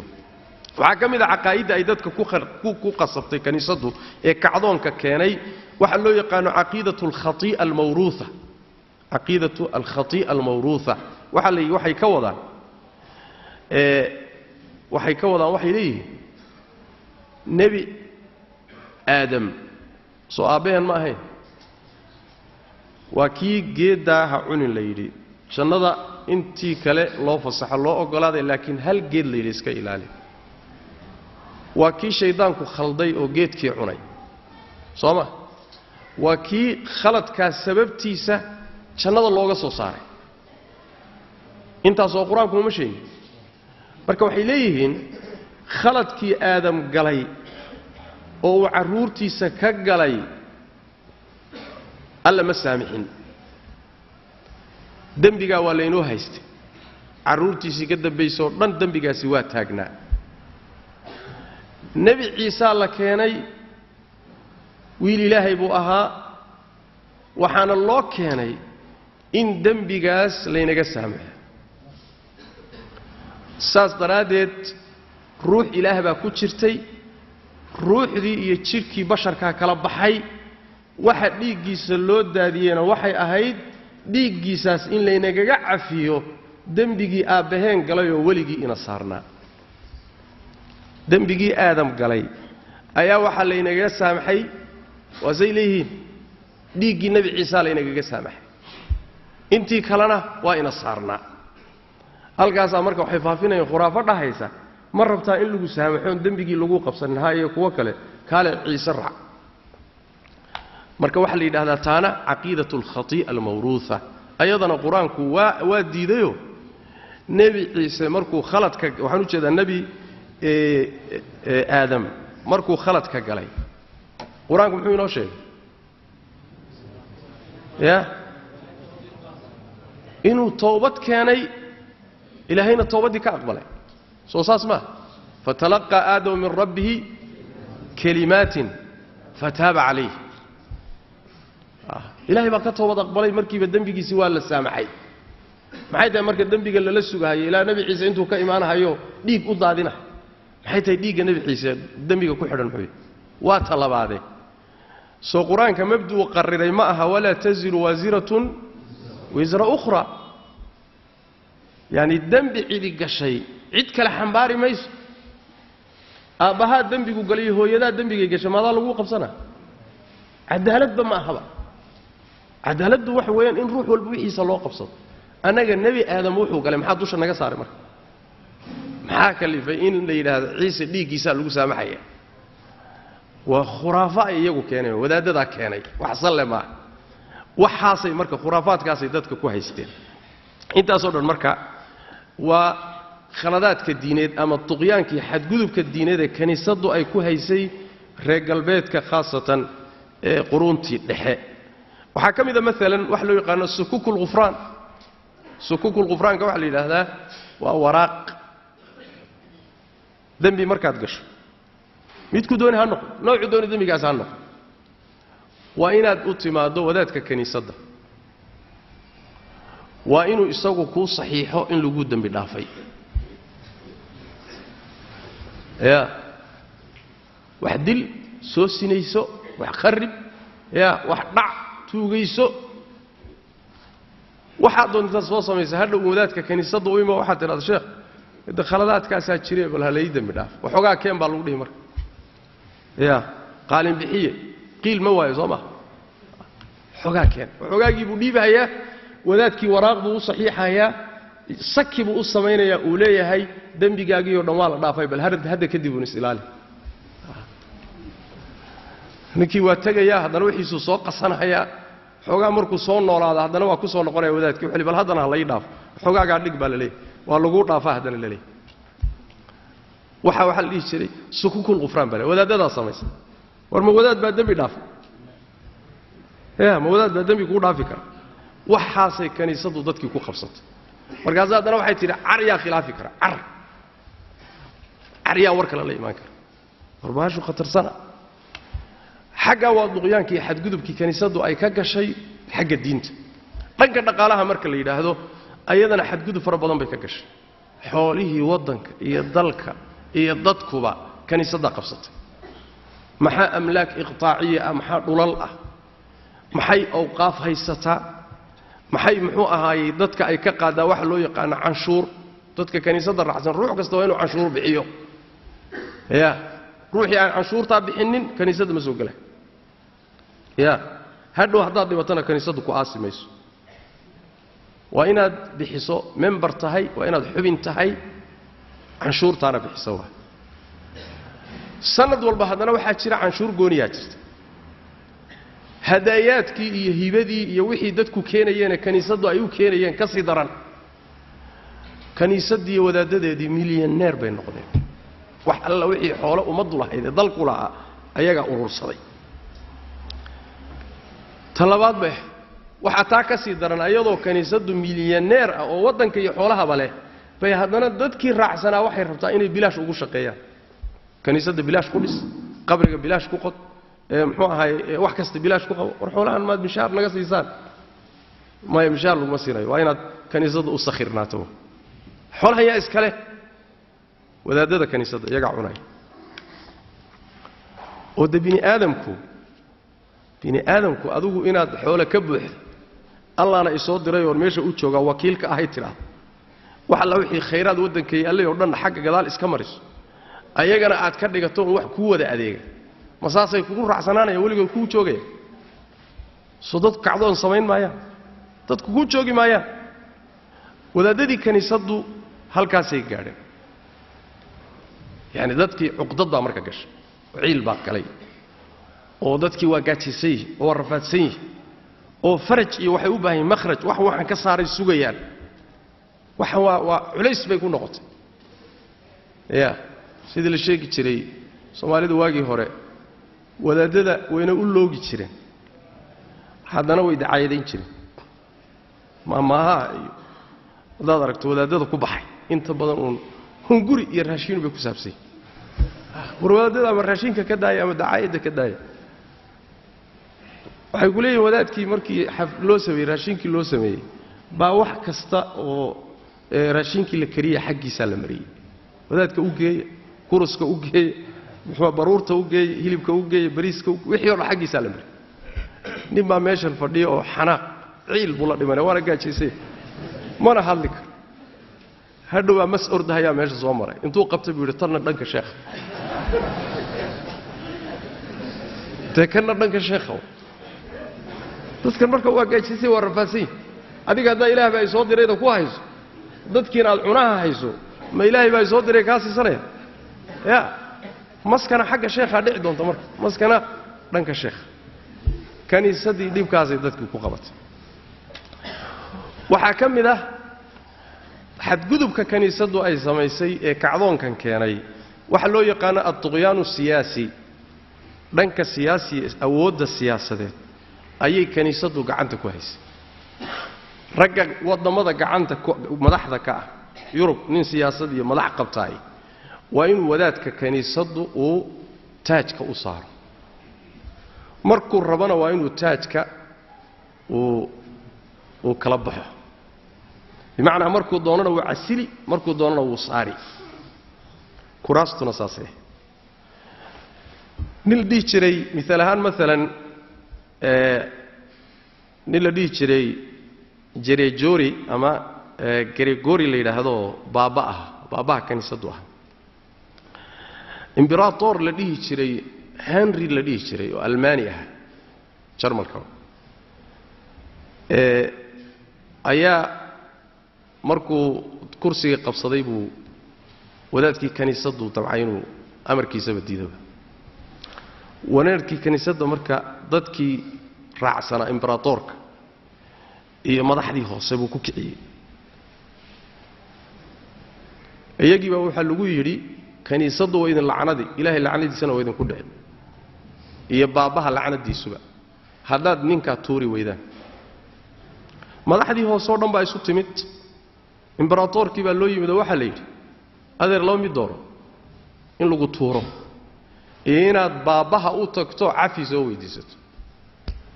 Waxaa ka mid a caqaa'idda ay dadka ku qasabtay kiniisaddu ee kacdoonka keenay waxaa loo yaqaano caqiidatu alkhati'a almawruuha. Caqiidatu alkhati'a almawruuha waxa la waxay ka wadaan waxay ka wadaan waxay leeyihiin Nebi Aadam soo aabbaheen ma ahayn, Waa kii geeddaa ha cunin la yidhi, jannada intii kale loo fasaxo loo oggolaaday, laakiin hal geed la yidhi iska ilaali. Waa kii shayddaanku khalday oo geedkii cunay, soo ma? Waa kii khaladkaa sababtiisa jannada looga soo saaray. Intaasoo qur-aanku uma sheegin. Marka waxay leeyihiin khaladkii Aadam galay oo uu carruurtiisa ka galay Alla ma saamixin, dembigaa waa laynoo haystay, carruurtiisii ka dambaysoo dhan dembigaasi waa taagnaa. Nebi Ciisaa la keenay, wiil Ilaahay buu ahaa, waxaana loo keenay in dembigaas laynaga saamaxo. Saas daraaddeed ruux Ilaah baa ku jirtay, ruuxdii iyo jidhkii basharkaa kala baxay. Waxa dhiiggiisa loo daadiyeyna waxay ahayd dhiiggiisaas in laynagaga cafiyo dembigii aabbaheen galay oo weligii ina saarnaa. Dembigii Aadam galay ayaa waxaa laynagaga saamaxay, waasay leeyihiin, dhiiggii Nebi Ciisaa laynagaga saamaxay, intii kalena waa ina saarnaa. Halkaasaa marka waxay faafinayeen khuraafo dhahaysa, ma rabtaa in lagu saamaxoon dembigii lagu qabsanin haa iyo kuwo kale, kaale Ciise raac. Marka waxaa la yidhahdaa taana caqiidatu alkhati'a almawruuha. Ayadana qur-aanku waa diidayo. Nebi Ciise markuu khaladka, waxaan u jeedaa Nebi Aadam markuu khaladka galay, qur-aanku muxuu inoo sheegay? Ya inuu toobad keenay, Ilaahayna toobaddii ka aqbalay. Soo saas maa? Fatalaqaa Aadamu min rabbihi kalimaatin fataaba calayh. Ilahay baa ka toobad aqbalay, markiiba dembigiisii waa la saamaxay. Maxay tahay marka dembiga lala sugahayo ilaa Nebi Ciise intuu ka imaanahayo dhiig u daadinahay? Maxay tahay dhiigga Nebi Ciise dembiga ku xidhan muxuu? Waa ta labaade. Soo qur-aanka mabduu qariray ma aha walaa taziru waasiratun wisra ukhra, yacni dembi cidi gashay cid kale xambaari mayso. Aabbahaa dembigu galay iyo hooyadaa dembigay gashay maadaa laguu qabsanaa? Cadaaladba ma ahaba. Cadaaladdu waxa weeyaan in ruux walba wixiisa loo qabsado. Annaga Nebi Aadam wuxuu galay maxaa dusha naga saaray? Marka maxaa kalifay in la yidhaahdo Ciise dhiiggiisaa lagu saamaxaya? Waa khuraafo ay iyagu keeneen, wadaaddadaa keenay, wax salle maaha. Waxaasay marka khuraafaadkaasay dadka ku haysteen. Intaasoo dhan marka waa khaladaadka diineed ama tuqyaankii xadgudubka diineed ee kiniisaddu ay ku haysay reer galbeedka, khaasatan ee quruuntii dhexe. Waxaa ka mid a maalan waxa loo yaqaano sukuukulghufraan. Sukuukulghufraanka waxaa la yidhaahdaa waa waraaq dembi markaad gasho, midku dooni ha noqo, noocu dooni dembigaas ha noqo, waa inaad u timaaddo wadaadka kiniisadda, waa inuu isagu kuu saxiixo in lagu dembi dhaafay. Ya wax dil soo sinayso, wax kharib, ya wax dhac tuugayso, waxaad doontaad soo samaysa, hadhow wadaadka kiniisadda u imo, waxaad tidhahda sheekh de khaladaadkaasaa jire, bal ha lai dembi dhaaf, waxoogaa keen baa lagu dhihi. Marka ya qaalin bixiye qiil ma waayo, soo maa? Waxoogaa keen, waxoogaagii buu dhiibahayaa wadaadkii, waraaq buu u saxiixayaa, saki buu u samaynayaa, uu leeyahay dembigaagii oo dhan waa la dhaafay, bal hadda kadib uun is ilaali. Ninkii waa tegayaa, haddana wixiisuu soo qasanhayaa, xoogaa markuu soo noolaado haddana waa ku soo noqonaya wadaadkii, wuxuu bal haddana ha lai dhaafo, xoogaagaa dhig baa la leeyahy, waa laguu dhaafaa haddana la leeyahy. Waxaa la dhihi jiray sukukul ghufraan baa le wadaaddadaa samaysa. War ma wadaad baa dembi dhaafa? Ya ma wadaad baa dembi kuu dhaafi kara? Waxaasay kiniisaddu dadkii ku qabsatay. Markaas haddana waxay tidhi car yaa khilaafi kara, car car yaa war kale la imaan kara. War baashu khatarsana. Xaggaa waa duqyaankii iyo xadgudubkii kiniisaddu ay ka gashay xagga diinta. Dhanka dhaqaalaha marka la yidhaahdo, ayadana xadgudub fara badan bay ka gashay. Xoolihii waddanka iyo dalka iyo dadkuba kiniisaddaa qabsatay. Maxaa amlaak iqtaaciya ah, maxaa dhulal ah, maxay awqaaf haysataa, maxay muxuu ahaayey dadka ay ka qaadaa waxa loo yaqaano canshuur. Dadka kiniisadda raacsan ruux kasta waa inuu canshuur bixiyo. Ya ruuxii aan canshuurtaa bixinin kiniisadda ma soo gela. Ya Hadhow haddaad dhibatana kaniisaddu ku aasi mayso. Waa inaad bixiso, member tahay, waa inaad xubin tahay, canshuurtaana bixiso. Waa sanad walba haddana waxaa jira canshuur gooniyaa jirta. Hadaayaadkii iyo hibadii iyo wixii dadku keenayeene kaniisaddu ay u keenayeen ka sii daran. Kaniisaddii wadaaddadeedii milyaneer bay noqdeen. Wax alla wixii xoolo ummaddu lahayd ee dalku lahaa ayagaa urursaday. Ta labaad bay waxaa taa ka sii daran, ayadoo kaniisaddu milyaneer ah oo waddanka iyo xoolahaba leh, bay haddana dadkii raacsanaa waxay rabtaa inay bilaash ugu shaqeeyaan. Kaniisadda bilaash ku dhis, qabriga bilaash ku qod, muxuu ahaay, wax kasta bilaash ku qabo. War xoolahan maad mishaar naga siisaan? Maya, mishaar laguma siinayo, waa inaad kaniisadda u sakhirnaato. Xoolahan yaa iskale? Wadaadada kaniisadda iyagaa cunaya. Oo de bini aadamku, bini aadamku adigu inaad xoole ka buuxdo, Allahna isoo diray oon meesha u joogaa wakiilka ahay tidhaahdo, wax alla wixii khayraad waddanka yaallay oo dhan xagga gadaal iska mariso, ayagana aad ka dhigato un wax kuu wada adeega, ma saasay kugu raacsanaanaya weligood kuu joogaya? Soo dadku kacdoon samayn maayaan, dadku kuu joogi maayaan. Wadaadadii kaniisaddu halkaasay gaadheen. Yacani dadkii cuqdad baa marka gashay, oo ciil baa galay, oo dadkii waa gaajaysan yihin, oo waa rafaadsan yihin, oo faraj iyo waxay u baahan yihin makhraj, wax waxaan ka saaray sugayaan. Waxan waa culays bay ku noqotay. Ya sidii la sheegi jiray Soomaalida waagii hore, wadaadada wayna u loogi jireen, haddana way dacaayadayn jireen. Maamaahaha iyo haddaad aragto wadaadada ku baxay, inta badan uun hunguri iyo raashiin bay ku saabsan yihin. War wadaadada ama raashinka ka daaya ama dacaayadda ka daaya. Waxay ku leeyihin wadaadkii markii loo sameeyey raashinkii loo sameeyey baa wax kasta oo raashinkii la kariya xaggiisaa la mariyey. Wadaadka u geeya, kuruska u geeya, muxuu baruurta u geeya, hilibka u geeya, bariiska, wixii o dhan xaggiisaa la mariyey. Nin baa meeshan fadhiya oo xanaaq ciil buu la dhimanaya, waana gaajaysay, mana hadli karo. Hadhow baa mas ordahayaa meesha soo maray, intuu qabtay buu yidhi tanna dhanka sheekha, dee kanna dhanka sheekha. Dadkan marka waa gaajaysay, waa rafaadsan yihi. Adiga haddaa Ilaah baa isoo dirayda ku hayso, dadkiina aad cunaha hayso, ma Ilaahay baa isoo diray kaa siisanaya? Ya maskana xagga sheekhaa dhici doonta marka, maskana dhanka sheekha. Kaniisaddii dhibkaasay dadkii ku qabatay. Waxaa ka mid ah xadgudubka kaniisaddu ay samaysay ee kacdoonkan keenay waxa loo yaqaano adtuqyaanu siyaasi. Dhanka siyaasi, awoodda siyaasadeed ayay kaniisaddu gacanta ku haysay. Ragga waddamada gacanta madaxda ka ah Yurub, nin siyaasad iyo madax qabtaay waa inuu wadaadka kaniisaddu uu taajka u saaro, markuu rabana waa inuu taajka uu kala baxo. Bimacnaa markuu doonana wuu casili, markuu doonana wuu saari. Kuraastuna saasay. Nin la dhihi jiray miaal ahaan, maalan nin la dhihi jiray Jerejori ama Gregori la yidhaahdo, baaba ah, baabaha kaniisaddu ah, imberator la dhihi jiray Henry la dhihi jiray oo Almaani ah, Jarmalka, ayaa markuu kursigii qabsaday buu wadaadkii kaniisaddu damcay inuu amarkiisaba diidaba. Wanaadkii kaniisadda marka dadkii raacsanaa imberatorka iyo madaxdii hoose buu ku kiciyey. Iyagii baa waxaa lagu yidhi kaniisaddu waa idin lacnadi, Ilaahay lacnadiisana waa idinku dhici iyo baabbaha lacnadiisuba haddaad ninkaa tuuri weydaan. Madaxdii hoose oo dhan baa isu timid, imberatorkii baa loo yimid oo waxaa la yidhi adeer laba mid dooro, in lagu tuuro iyo inaad baabbaha u tagto cafi soo weydiisato.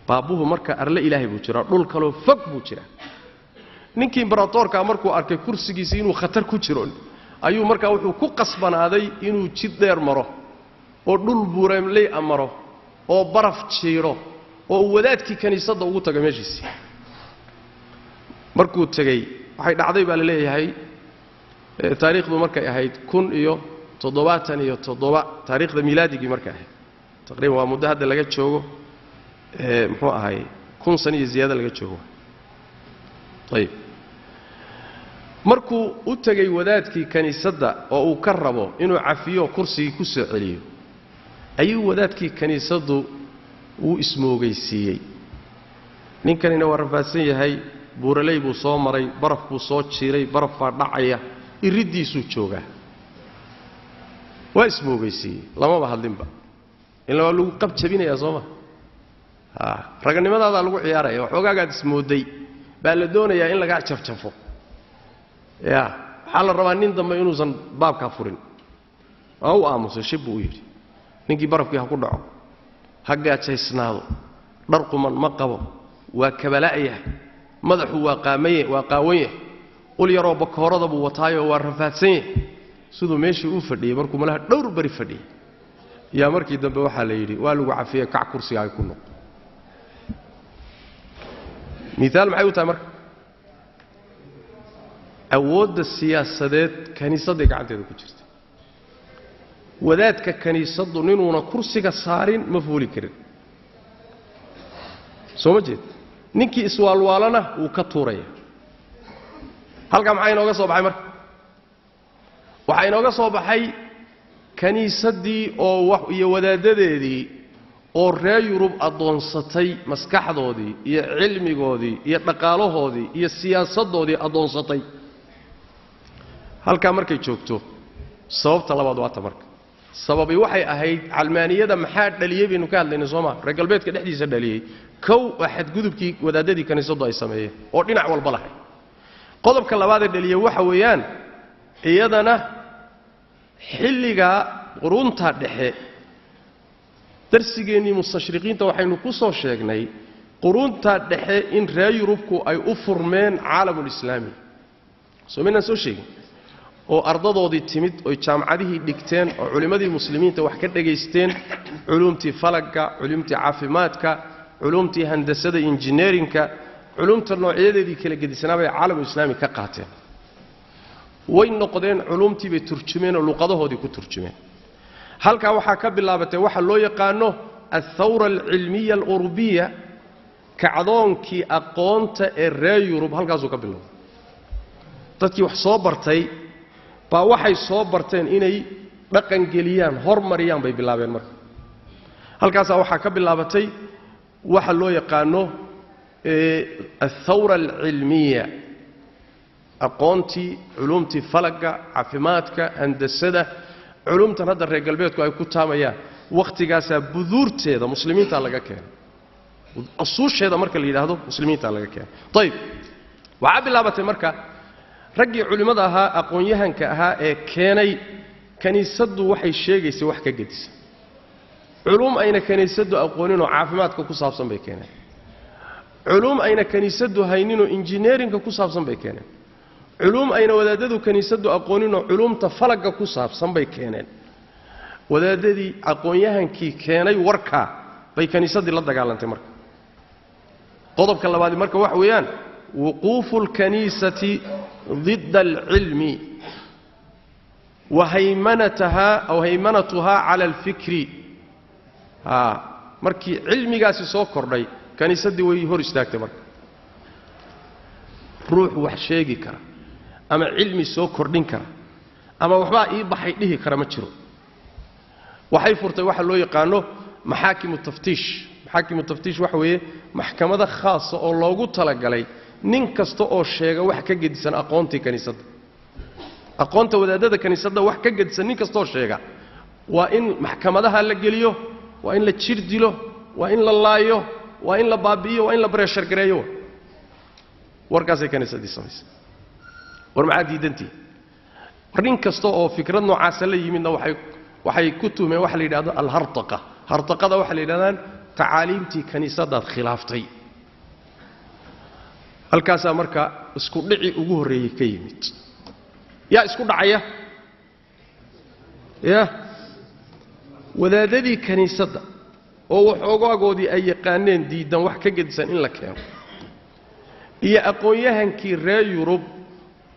Baabbuhu marka arle Ilaahay buu jiraa, dhul kaloo fog buu jiraa. Ninkii imberatorkaa markuu arkay kursigiisii inuu khatar ku jiro, ayuu markaa wuxuu ku qasbanaaday inuu jid dheer maro oo dhul buuraley a maro oo baraf jiidho oo uu wadaadkii kaniisadda ugu tago meeshiisii. Markuu tegey waxay dhacday baa la leeyahay, taariikhdu markay ahayd 1077 taariikhda miilaadigii markay ahayd, taqriiban waa muddo hadda laga joogo Muxuu ahay 1000 sano iyo ziyaada laga joogo. Ayib, markuu u tegay wadaadkii kaniisadda oo uu ka rabo inuu cafiyo kursigii ku soo celiyo, ayuu wadaadkii kaniisaddu wuu ismoogaysiiyey. Ninkanina waa rafaadsan yahay, buuraley buu soo maray, baraf buu soo jiiray, baraf baa dhacaya, iriddiisuu joogaa. Waa ismoogaysiiyey, lamaba hadlinba, ila waa lagu qab jabinayaa soo ma? Raganimadaada lagu ciyaaraya, waxoogaagaad ismooday baa la doonayaa in lagaa jafjafo. Ya, waxaa la rabaa nin dambe inuusan baabkaa furin. Waa u aamusay, shib buu u yidhi. Ninkii barafkii ha ku dhaco, ha gaajaysnaado, dhar quman ma qabo, waa kabala'yahay, madaxu waa qaamaye, waa qaawan yahay, ul yaroo bakoorada buu wataayoo waa rafaadsan yahay. Siduu meeshii u fadhiyey, markuu malaha dhowr beri fadhiyey, yaa markii dambe waxaa la yidhi waa lagu cafiyey, kac kursigaaga ku noqo. Miaal maxay u tahay marka? Awoodda siyaasadeed kaniisadday gacanteeda ku jirta. Wadaadka kaniisaddu ninuuna kursiga saarin ma fuuli karin, soo ma jeed? Ninkii iswaalwaalana wuu ka tuuraya. Halkaa maxaa inooga soo baxay marka? Waxaa inooga soo baxay kaniisaddii oo iyo wadaaddadeedii oo reer Yurub addoonsatay, maskaxdoodii iyo cilmigoodii iyo dhaqaalahoodii iyo siyaasaddoodii addoonsatay. Halkaa markay joogto, sababta labaad waata marka. Sababi waxay ahayd calmaaniyada maxaa dhaliyey baynu ka hadlaynay soo maa? Reer galbeedka dhexdiisa dhaliyey kow waa xadgudubkii wadaadadii kaniisaddu ay sameeyeen oo dhinac walba lahay. Qodobka labaadee dhaliyey waxa weeyaan iyadana xilligaa qurunta dhexe, darsigeennii mustashriqiinta waxaynu ku soo sheegnay qurunta dhexe in reer Yurubku ay u furmeen caalamulislaami, soo maynaan soo sheegin? Oo ardadoodii timid oy jaamacadihii dhigteen oo culimmadii muslimiinta wax ka dhegaysteen, culuumtii falagga, culuumtii caafimaadka, culuumtii handasada, injineerinka, culuumta noocyadeedii kala gedisanaa bay caalamulislaami ka qaateen. Way noqdeen, culuumtii bay turjumeen oo luqadahoodii ku turjumeen. Halkaa waxaa ka bilaabatay waxa loo yaqaano althawra alcilmiya alurubiya, kacdoonkii aqoonta ee reer Yurub halkaasuu ka bilowday. Dadkii wax soo bartay baa waxay soo barteen inay dhaqangeliyaan, hormariyaan bay bilaabeen. Marka halkaasaa waxaa ka bilaabatay waxa loo yaqaano althawra alcilmiya, aqoontii culuumtii falagga, caafimaadka, handasada, culuumtan hadda reer galbeedku ay ku taamayaan wakhtigaasaa buduurteeda muslimiintaa laga keenay, usuusheeda marka la yidhaahdo muslimiintaa laga keenay. Ayib, waxaa bilaabatay marka raggii culimmada ahaa, aqoon-yahanka ahaa ee keenay kaniisaddu waxay sheegaysay wax ka gedisa, culuum ayna kaniisaddu aqooninoo caafimaadka ku saabsan bay keeneen, culuum ayna kaniisaddu hayninoo injineerinka ku saabsan bay keeneen, culuum ayna wadaadadu kaniisaddu aqooninoo culuumta falagga ku saabsan bay keeneen. Wadaadadii aqoon-yahankii keenay warkaa bay kaniisaddii la dagaalantay. Marka qodobka labaadi marka waxa weeyaan wuquufu alkaniisati ضد العلم وهيمنتها أو هيمنتها على الفكر. Markii cilmigaasi soo kordhay kaniisaddii way hor istaagtay. Marka ruux wax sheegi kara ama cilmi soo kordhin kara ama waxbaa ii baxay dhihi kara ma jiro. Waxay furtay waxa loo yaqaano maxaakimu taftiish. Maxaakimu taftiish waxa weeye maxkamada khaasa oo loogu talagalay nin kasta oo sheega wax ka gedisan aqoontii kaniisadda, aqoonta wadaadada kaniisadda wax ka gedisan nin kastaoo sheega waa in maxkamadaha la geliyo, waa in la jir dilo, waa in la laayo, waa in la baabi'iyo, waa in la bareeshar gareeyo. Warkaasay kaniisaddii samaysay. War maxaa diidantihi? Nin kasta oo fikrad noocaasa la yimidna waxay ku tuhmeen waxa la yidhahdo alhartaqa. Hartaqada waxaa la yidhahdaan tacaaliimtii kaniisaddaad khilaaftay. Halkaasaa marka isku dhici ugu horreeyey ka yimid. Yaa isku dhacaya? Ya wadaadadii kaniisadda oo waxoogaagoodii ay yaqaaneen diidan wax ka gedisan in la keeno, iyo aqoon-yahankii reer Yurub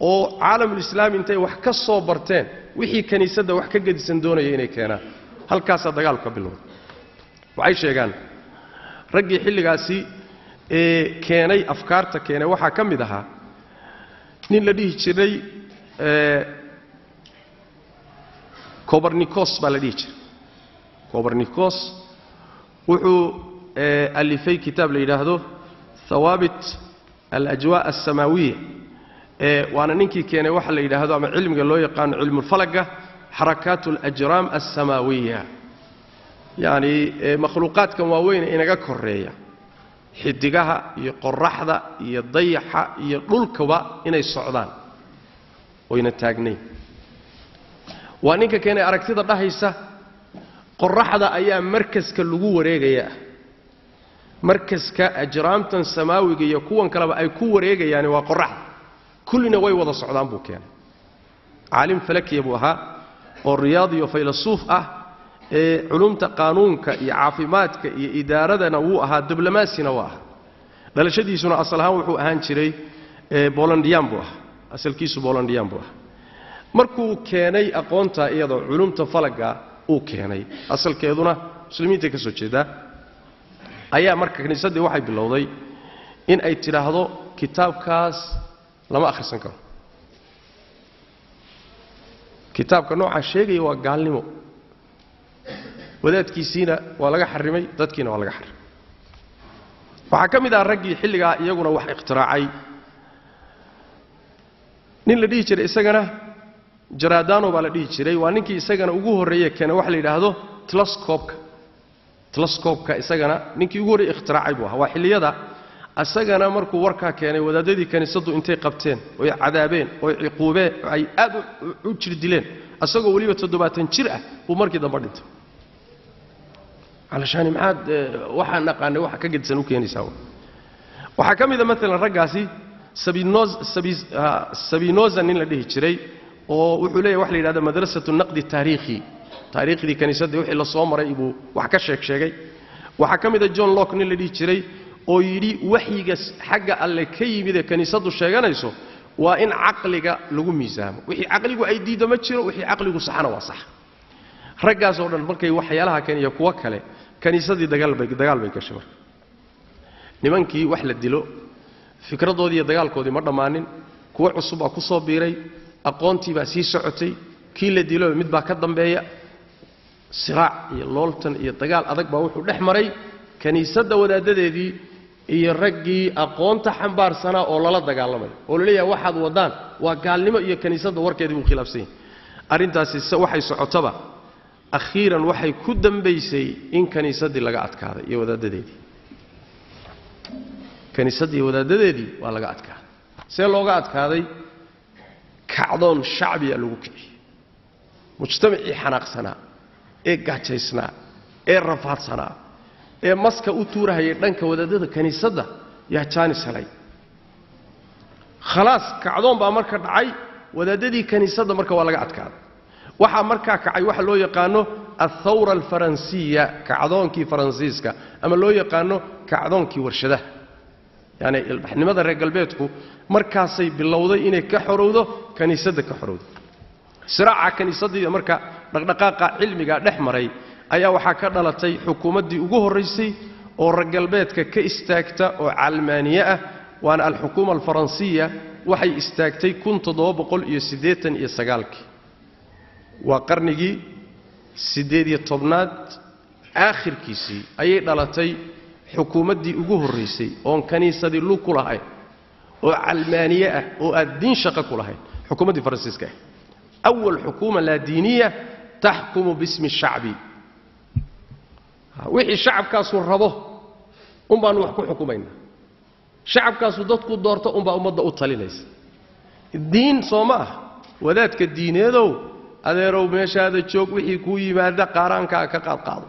oo caalamulislaami intay wax ka soo barteen wixii kaniisadda wax ka gedisan doonaya inay keenaan. Halkaasaa dagaalku ka bilowday. Waxay sheegaan Raggii xilligaasi ee keenay afkaarta keenay waxaa ka mid ahaa nin la dhihi jiray Copernicus baa la dhihi jiray. Copernicus wuxuu alifay kitaab la yidhaahdo Thawaabit alajwaa alsamaawiya, waana ninkii keenay waxa la yidhaahdo ama cilmiga loo yaqaano cilmulfalaga, xarakaat alajraam alsamaawiya, yacni makhluuqaadkan waaweyn inaga koreeya, xidigaha iyo qoraxda iyo dayaxa iyo dhulkaba inay socdaan oyna taagnayn. Waa ninka keenay aragtida dhahaysa qoraxda ayaa markaska lagu wareegayaa, markaska ajraamtan samaawiga iyo kuwan kaleba ay ku wareegayaani waa qoraxda, kullina way wada socdaan buu keenay. Caalim falakiya buu ahaa oo riyaadi iyo faylasuuf ah, ee culumta qaanuunka iyo caafimaadka iyo idaaradana wuu ahaa, diblomaasina waa ahaa. Dhalashadiisuna asal ahaan wuxuu ahaan jiray Bolandiyaan buu ahaa, asalkiisu Bolandiyaan buu ahaa. Markuu keenay aqoonta iyadoo culumta falaga uu keenay, asalkeeduna muslimiintay ka soo jeedaa, ayaa marka kiniisaddii waxay bilowday in ay tidhaahdo kitaabkaas lama akhrisan karo, kitaabka noocaa sheegaya waa gaalnimo. Wadaadkiisiina waa laga xarimay, dadkiina waa laga xarimay. Waxaa ka mid ah raggii xilligaa iyaguna wax ikhtiraacay nin la dhihi jiray isagana Jaradano baa la dhihi jiray. Waa ninkii isagana ugu horreeye keena waxa la yidhaahdo telescope-ka. Telescope-ka isagana ninkii ugu horreeye ikhtiraacay buu ahaa. Waa xilliyada isagana markuu warkaa keenay wadaadadii kiniisaddu intay qabteen oy cadaabeen oy ciquubeen ay aad u jir dileen, isagoo weliba 70 jir ah buu markii dambe dhintay. Calashaani maxaad waxaan naqaanay waxa ka gedisan u keenaysaa. Waxaa ka mid a maalan raggaasi Sabinoza nin la dhihi jiray oo wuxuu leeyahy waxa la yidhahda madrasatu naqdi taariikhi, taariikhdii kiniisadda wixii la soo maray buu wax ka sheeg sheegay. Waxaa ka mid a John Locke nin la dhihi jiray oo yidhi waxyiga xagga alle ka yimid ee kiniisaddu sheeganayso waa in caqliga lagu miisaamo, wixii caqligu ay diiddo ma jiro, wixii caqligu saxana waa sax. Raggaas oo dhan markay waxyaalaha keen iyo kuwo kale kiniisadii dagaal bay gashay. Marka nimankii wax la dilo fikradoodii iyo dagaalkoodii ma dhammaanin, kuwo cusub baa ku soo biiray, aqoontii baa sii socotay, kii la dilo mid baa ka dambeeya. Siraac iyo looltan iyo dagaal adag baa wuxuu dhex maray kiniisadda wadaadadeedii iyo raggii aqoonta xambaarsanaa oo lala dagaalamay oo laleeyahay waxaad wadaan waa gaalnimo iyo kiniisadda warkeedii buu khilaafsan yahay. Arrintaasi waxay socotaba akhiiran waxay ku dambaysay in kiniisaddii laga adkaaday iyo wadaadadeedii. Kiniisaddii iyo wadaadadeedii waa laga adkaaday. See looga adkaaday? Kacdoon shacbiya lagu kiciyey. Mujtamacii xanaaqsanaa ee gaajaysnaa ee rafaadsanaa ee maska u tuurahayay dhanka wadaadada kiniisadda yaa jaanis helay. Khalaas kacdoon baa marka dhacay, wadaadadii kiniisadda marka waa laga adkaaday. Waxaa markaa kacay waxa loo yaqaano althawra alfaransiya, kacdoonkii Faransiiska ama loo yaqaano kacdoonkii warshadaha. Yacni ilbaxnimada reer galbeedku markaasay bilowday inay ka xorowdo kiniisadda, ka xorowdo. Siraaca kiniisaddii marka dhaqdhaqaaqa cilmiga dhex maray ayaa waxaa ka dhalatay xukuumaddii ugu horraysay oo reer galbeedka ka istaagta oo calmaaniye ah, waana alxukuuma alfaransiya. Waxay istaagtay 1789-kii, waa qarnigii 18aad aakhirkiisii ayay dhalatay xukuumaddii ugu horraysay oon kiniisadii lug ku lahayn oo calmaaniye ah oo aad diin shaqo ku lahayn, xukuumaddii faransiiska ah. Awal xukuuma laa diiniya taxkumu bismi shacbi, wixii shacabkaasu rabo un baanu wax ku xukumaynaa, shacabkaasu dadku doorto unbaa ummadda u talinaysa. Diin soo ma ah wadaadka diineedow adeerow meeshaada joog, wixii kuu yimaada qaaraankaa ka qaadqaado,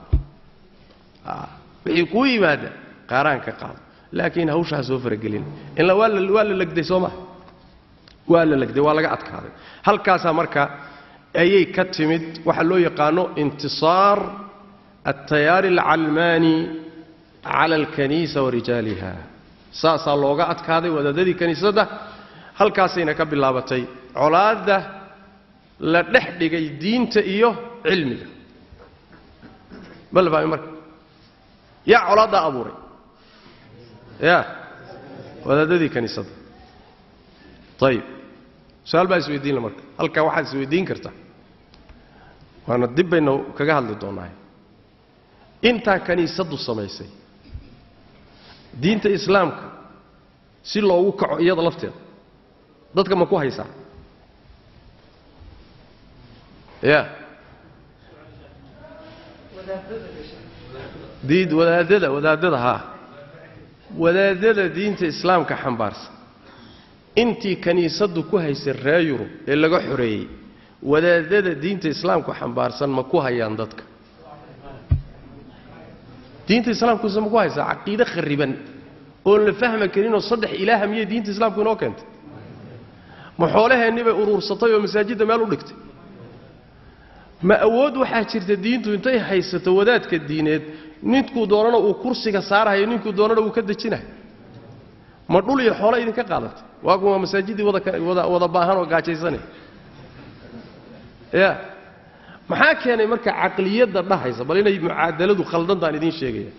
wixii kuu yimaada qaaraan ka qaado, laakiin hawshaa soo faragelin. Ila waa la legday soo maha, waa la legday, waa laga adkaaday. Halkaasaa marka ayay ka timid waxa loo yaqaano intisaar altayaari alcalmaani cala alkaniisa wa rijaaliha. Saasaa looga adkaaday wadaadadii kiniisadda. Halkaasayna ka bilaabatay colaadda la dhex dhigay diinta iyo cilmiga. Ma la fahmay marka? Yaa colaaddaa abuuray? Ya wadaadadii kaniisadda. Ayib, su-aal baa isweydiinla marka halkaa waxaad isweydiin kartaa, waana dib baynu kaga hadli doonaa. Intaa kaniisaddu samaysay diinta islaamka si loogu kaco iyada lafteeda dadka ma ku haysaa? Ya diid wadaadada, wadaadada haa, wadaadada diinta islaamka xambaarsan intii kaniisaddu ku haysay reer Yurub ee laga xoreeyey, wadaadada diinta islaamku xambaarsan ma ku hayaan dadka? Diinta islaamkuuse ma ku haysaa? Caqiide khariban oon la fahmi karinoo saddex ilaaha miyay diinta islaamku inoo keentay? Ma xoolaheennii bay uruursatay oo masaajidda meel u dhigtay? Ma awood waxaa jirta diintu intay haysato wadaadka diineed ninkuu doonana uu kursiga saarahayo, ninkuu doonana uu ka dejinayo? Ma dhul iyo xoolo idinka qaadatay? Waa kuwa masaajiddii wada baahan oo gaajaysanay. Ya maxaa keenay marka caqliyadda dhahaysa bal inay mucaadaladu khaldantaan idiin sheegaya?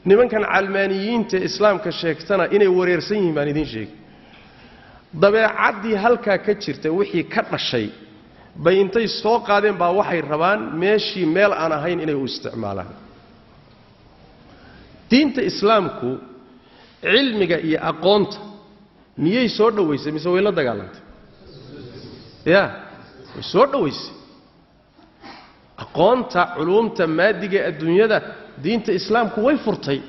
Nimankan calmaaniyiinta islaamka sheegtana inay wareersan yihiin baan idiin sheegay. Dabeecaddii halkaa ka jirta wixii ka dhashay bay intay soo qaadeen baa waxay rabaan meeshii meel aan ahayn inay u isticmaalaan. Diinta islaamku cilmiga iyo aqoonta miyay soo dhowaysay mise way la dagaalantay? Ya way soo dhowaysay. Aqoonta culuumta maadiga adduunyada diinta islaamku way furtay,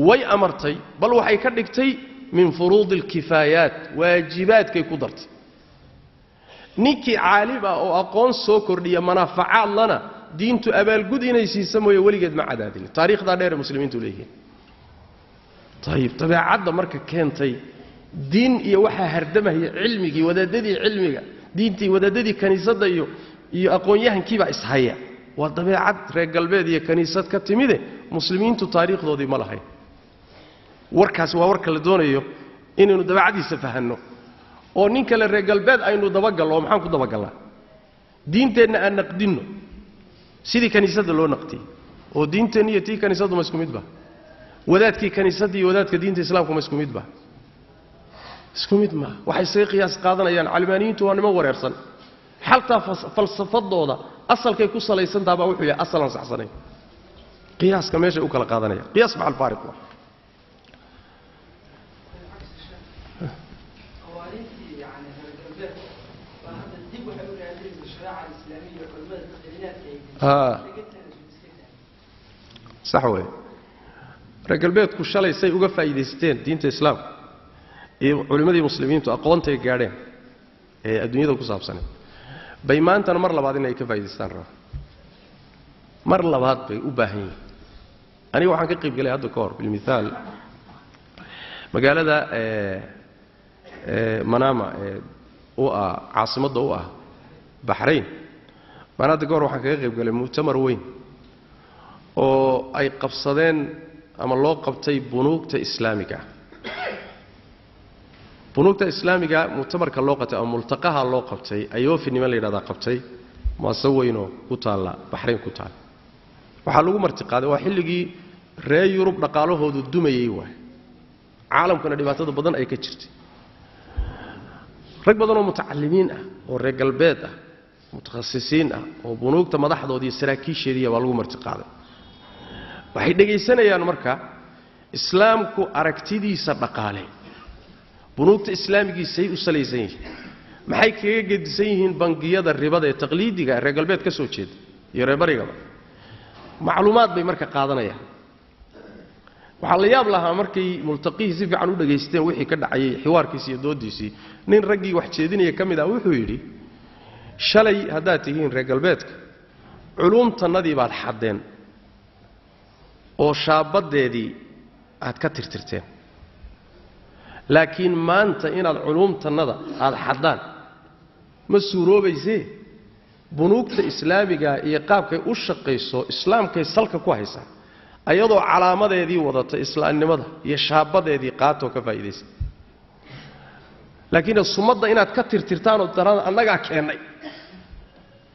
way amartay, bal waxay ka dhigtay min furuudi alkifaayaat, waajibaadkay ku dartay. Ninkii caalim ah oo aqoon soo kordhiya manaafacaad lana diintu abaalgud inay siisa mooye weligeed ma cadaadin. Taariikhdaa dheer ee muslimiintu leeyihiin. Ayib, dabeecadda marka keentay diin iyo waxaa hardamahaya cilmigii, wadaadadii cilmiga diintii, wadaadadii kaniisadda iyo aqoon-yahankiibaa ishaya. Waa dabeecad reer galbeed iyo kaniisad ka timide, muslimiintu taariikhdoodii ma lahayn. Warkaasi waa warka la doonayo inaynu dabeecadiisa fahanno, oo nin kale reer galbeed aynu dabagallo. Oo maxaan ku dabagallaa? Diinteenna aan naqdinno sidii kaniisadda loo naqdiyey. Oo diinteenna iyo tii kaniisaddu ma isku mid ba? Wadaadkii kaniisadda iyo wadaadka diinta islaamku ma isku mid ba? Isku mid maa. Waxay isaga qiyaas qaadanayaan calmaaniyiintu waa niman wareersan. Xaltaa falsafadooda asalkay ku salaysantaha baa wuxuu yahay asal aan saxsanayn. Qiyaaska meeshay u kala qaadanaya qiyaas maca alfaariq waa. Sax wey. Reer galbeedku shalay say uga faa'iidaysteen diinta islaamka iyo culimmadii muslimiintu aqoontay gaadheen ee adduunyada ku saabsanay, bay maantana mar labaad inay ka faa'idaystaan rabaan. Mar labaad bay u baahan yihiin. Aniga waxaan ka qayb galay hadda ka hor bilmithaal magaalada Manama ee u ah caasimadda u ah Baxrayn. Baan hadda ka hor waxaan kaga qayb galay mu'tamar weyn oo ay qabsadeen ama loo qabtay bunuugta islaamiga. Bunuugta islaamiga mu'tamarka loo qabtay ama multaqaha loo qabtay ayoofi niman la yidhahdaa qabtay, muase weynoo ku taalla Baxrayn ku taalla. Waxaa lagu martiqaaday waa xilligii reer Yurub dhaqaalahoodu dumayey waay, caalamkuna dhibaatada badan ay ka jirtay. Rag badan oo mutacalimiin ah oo reer galbeed ah, mutakhasisiin ah oo bunuugta madaxdoodii saraakiisheediiya baa lagu martiqaaday. Waxay dhegaysanayaan marka islaamku aragtidiisa dhaqaale, bunuugta islaamigiisay u salaysan yihiin, maxay kaga gedisan yihiin bangiyada ribada ee taqliidiga reer galbeed ka soo jeeda iyo reer barigaba. Macluumaad bay marka qaadanayaan. Waxaa la yaab lahaa markay multaqihii si fiican u dhegaysteen wixii ka dhacayay xiwaarkiisii iyo doodiisii, nin raggii wax jeedinaya ka mid ah wuxuu yidhi, shalay haddaad tihiin reer galbeedka culuumtannadii baad xaddeen oo shaabaddeedii aad ka tirtirteen, laakiin maanta inaad culuumtannada aad xaddaan ma suuroobaysee. Bunuugta islaamiga iyo qaabkay u shaqayso islaamkay salka ku haysaa, ayadoo calaamadeedii wadata islaamnimada iyo shaabadeedii qaatoo ka faa'iidaysa. Laakiin sumadda inaad ka tirtirtaan oo darada annagaa keennay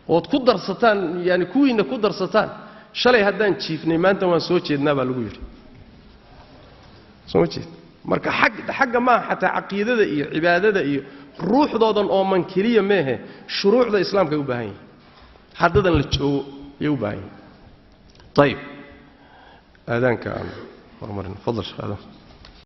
ood ku darsataan, yaani kuwiinna ku darsataan, shalay haddaan jiifnay maanta waan soo jeednaa baa lagu yidhi. Soo ma jeed? Marka xagga maaha xataa caqiidada iyo cibaadada iyo ruuxdoodan oo man keliya meehe, shuruucda islaamka ay u baahan yihin, haddadan la joogo ayay u baahan yihin. Ayib, aadaanka aan hormarin. Fadal sheekh aadaan.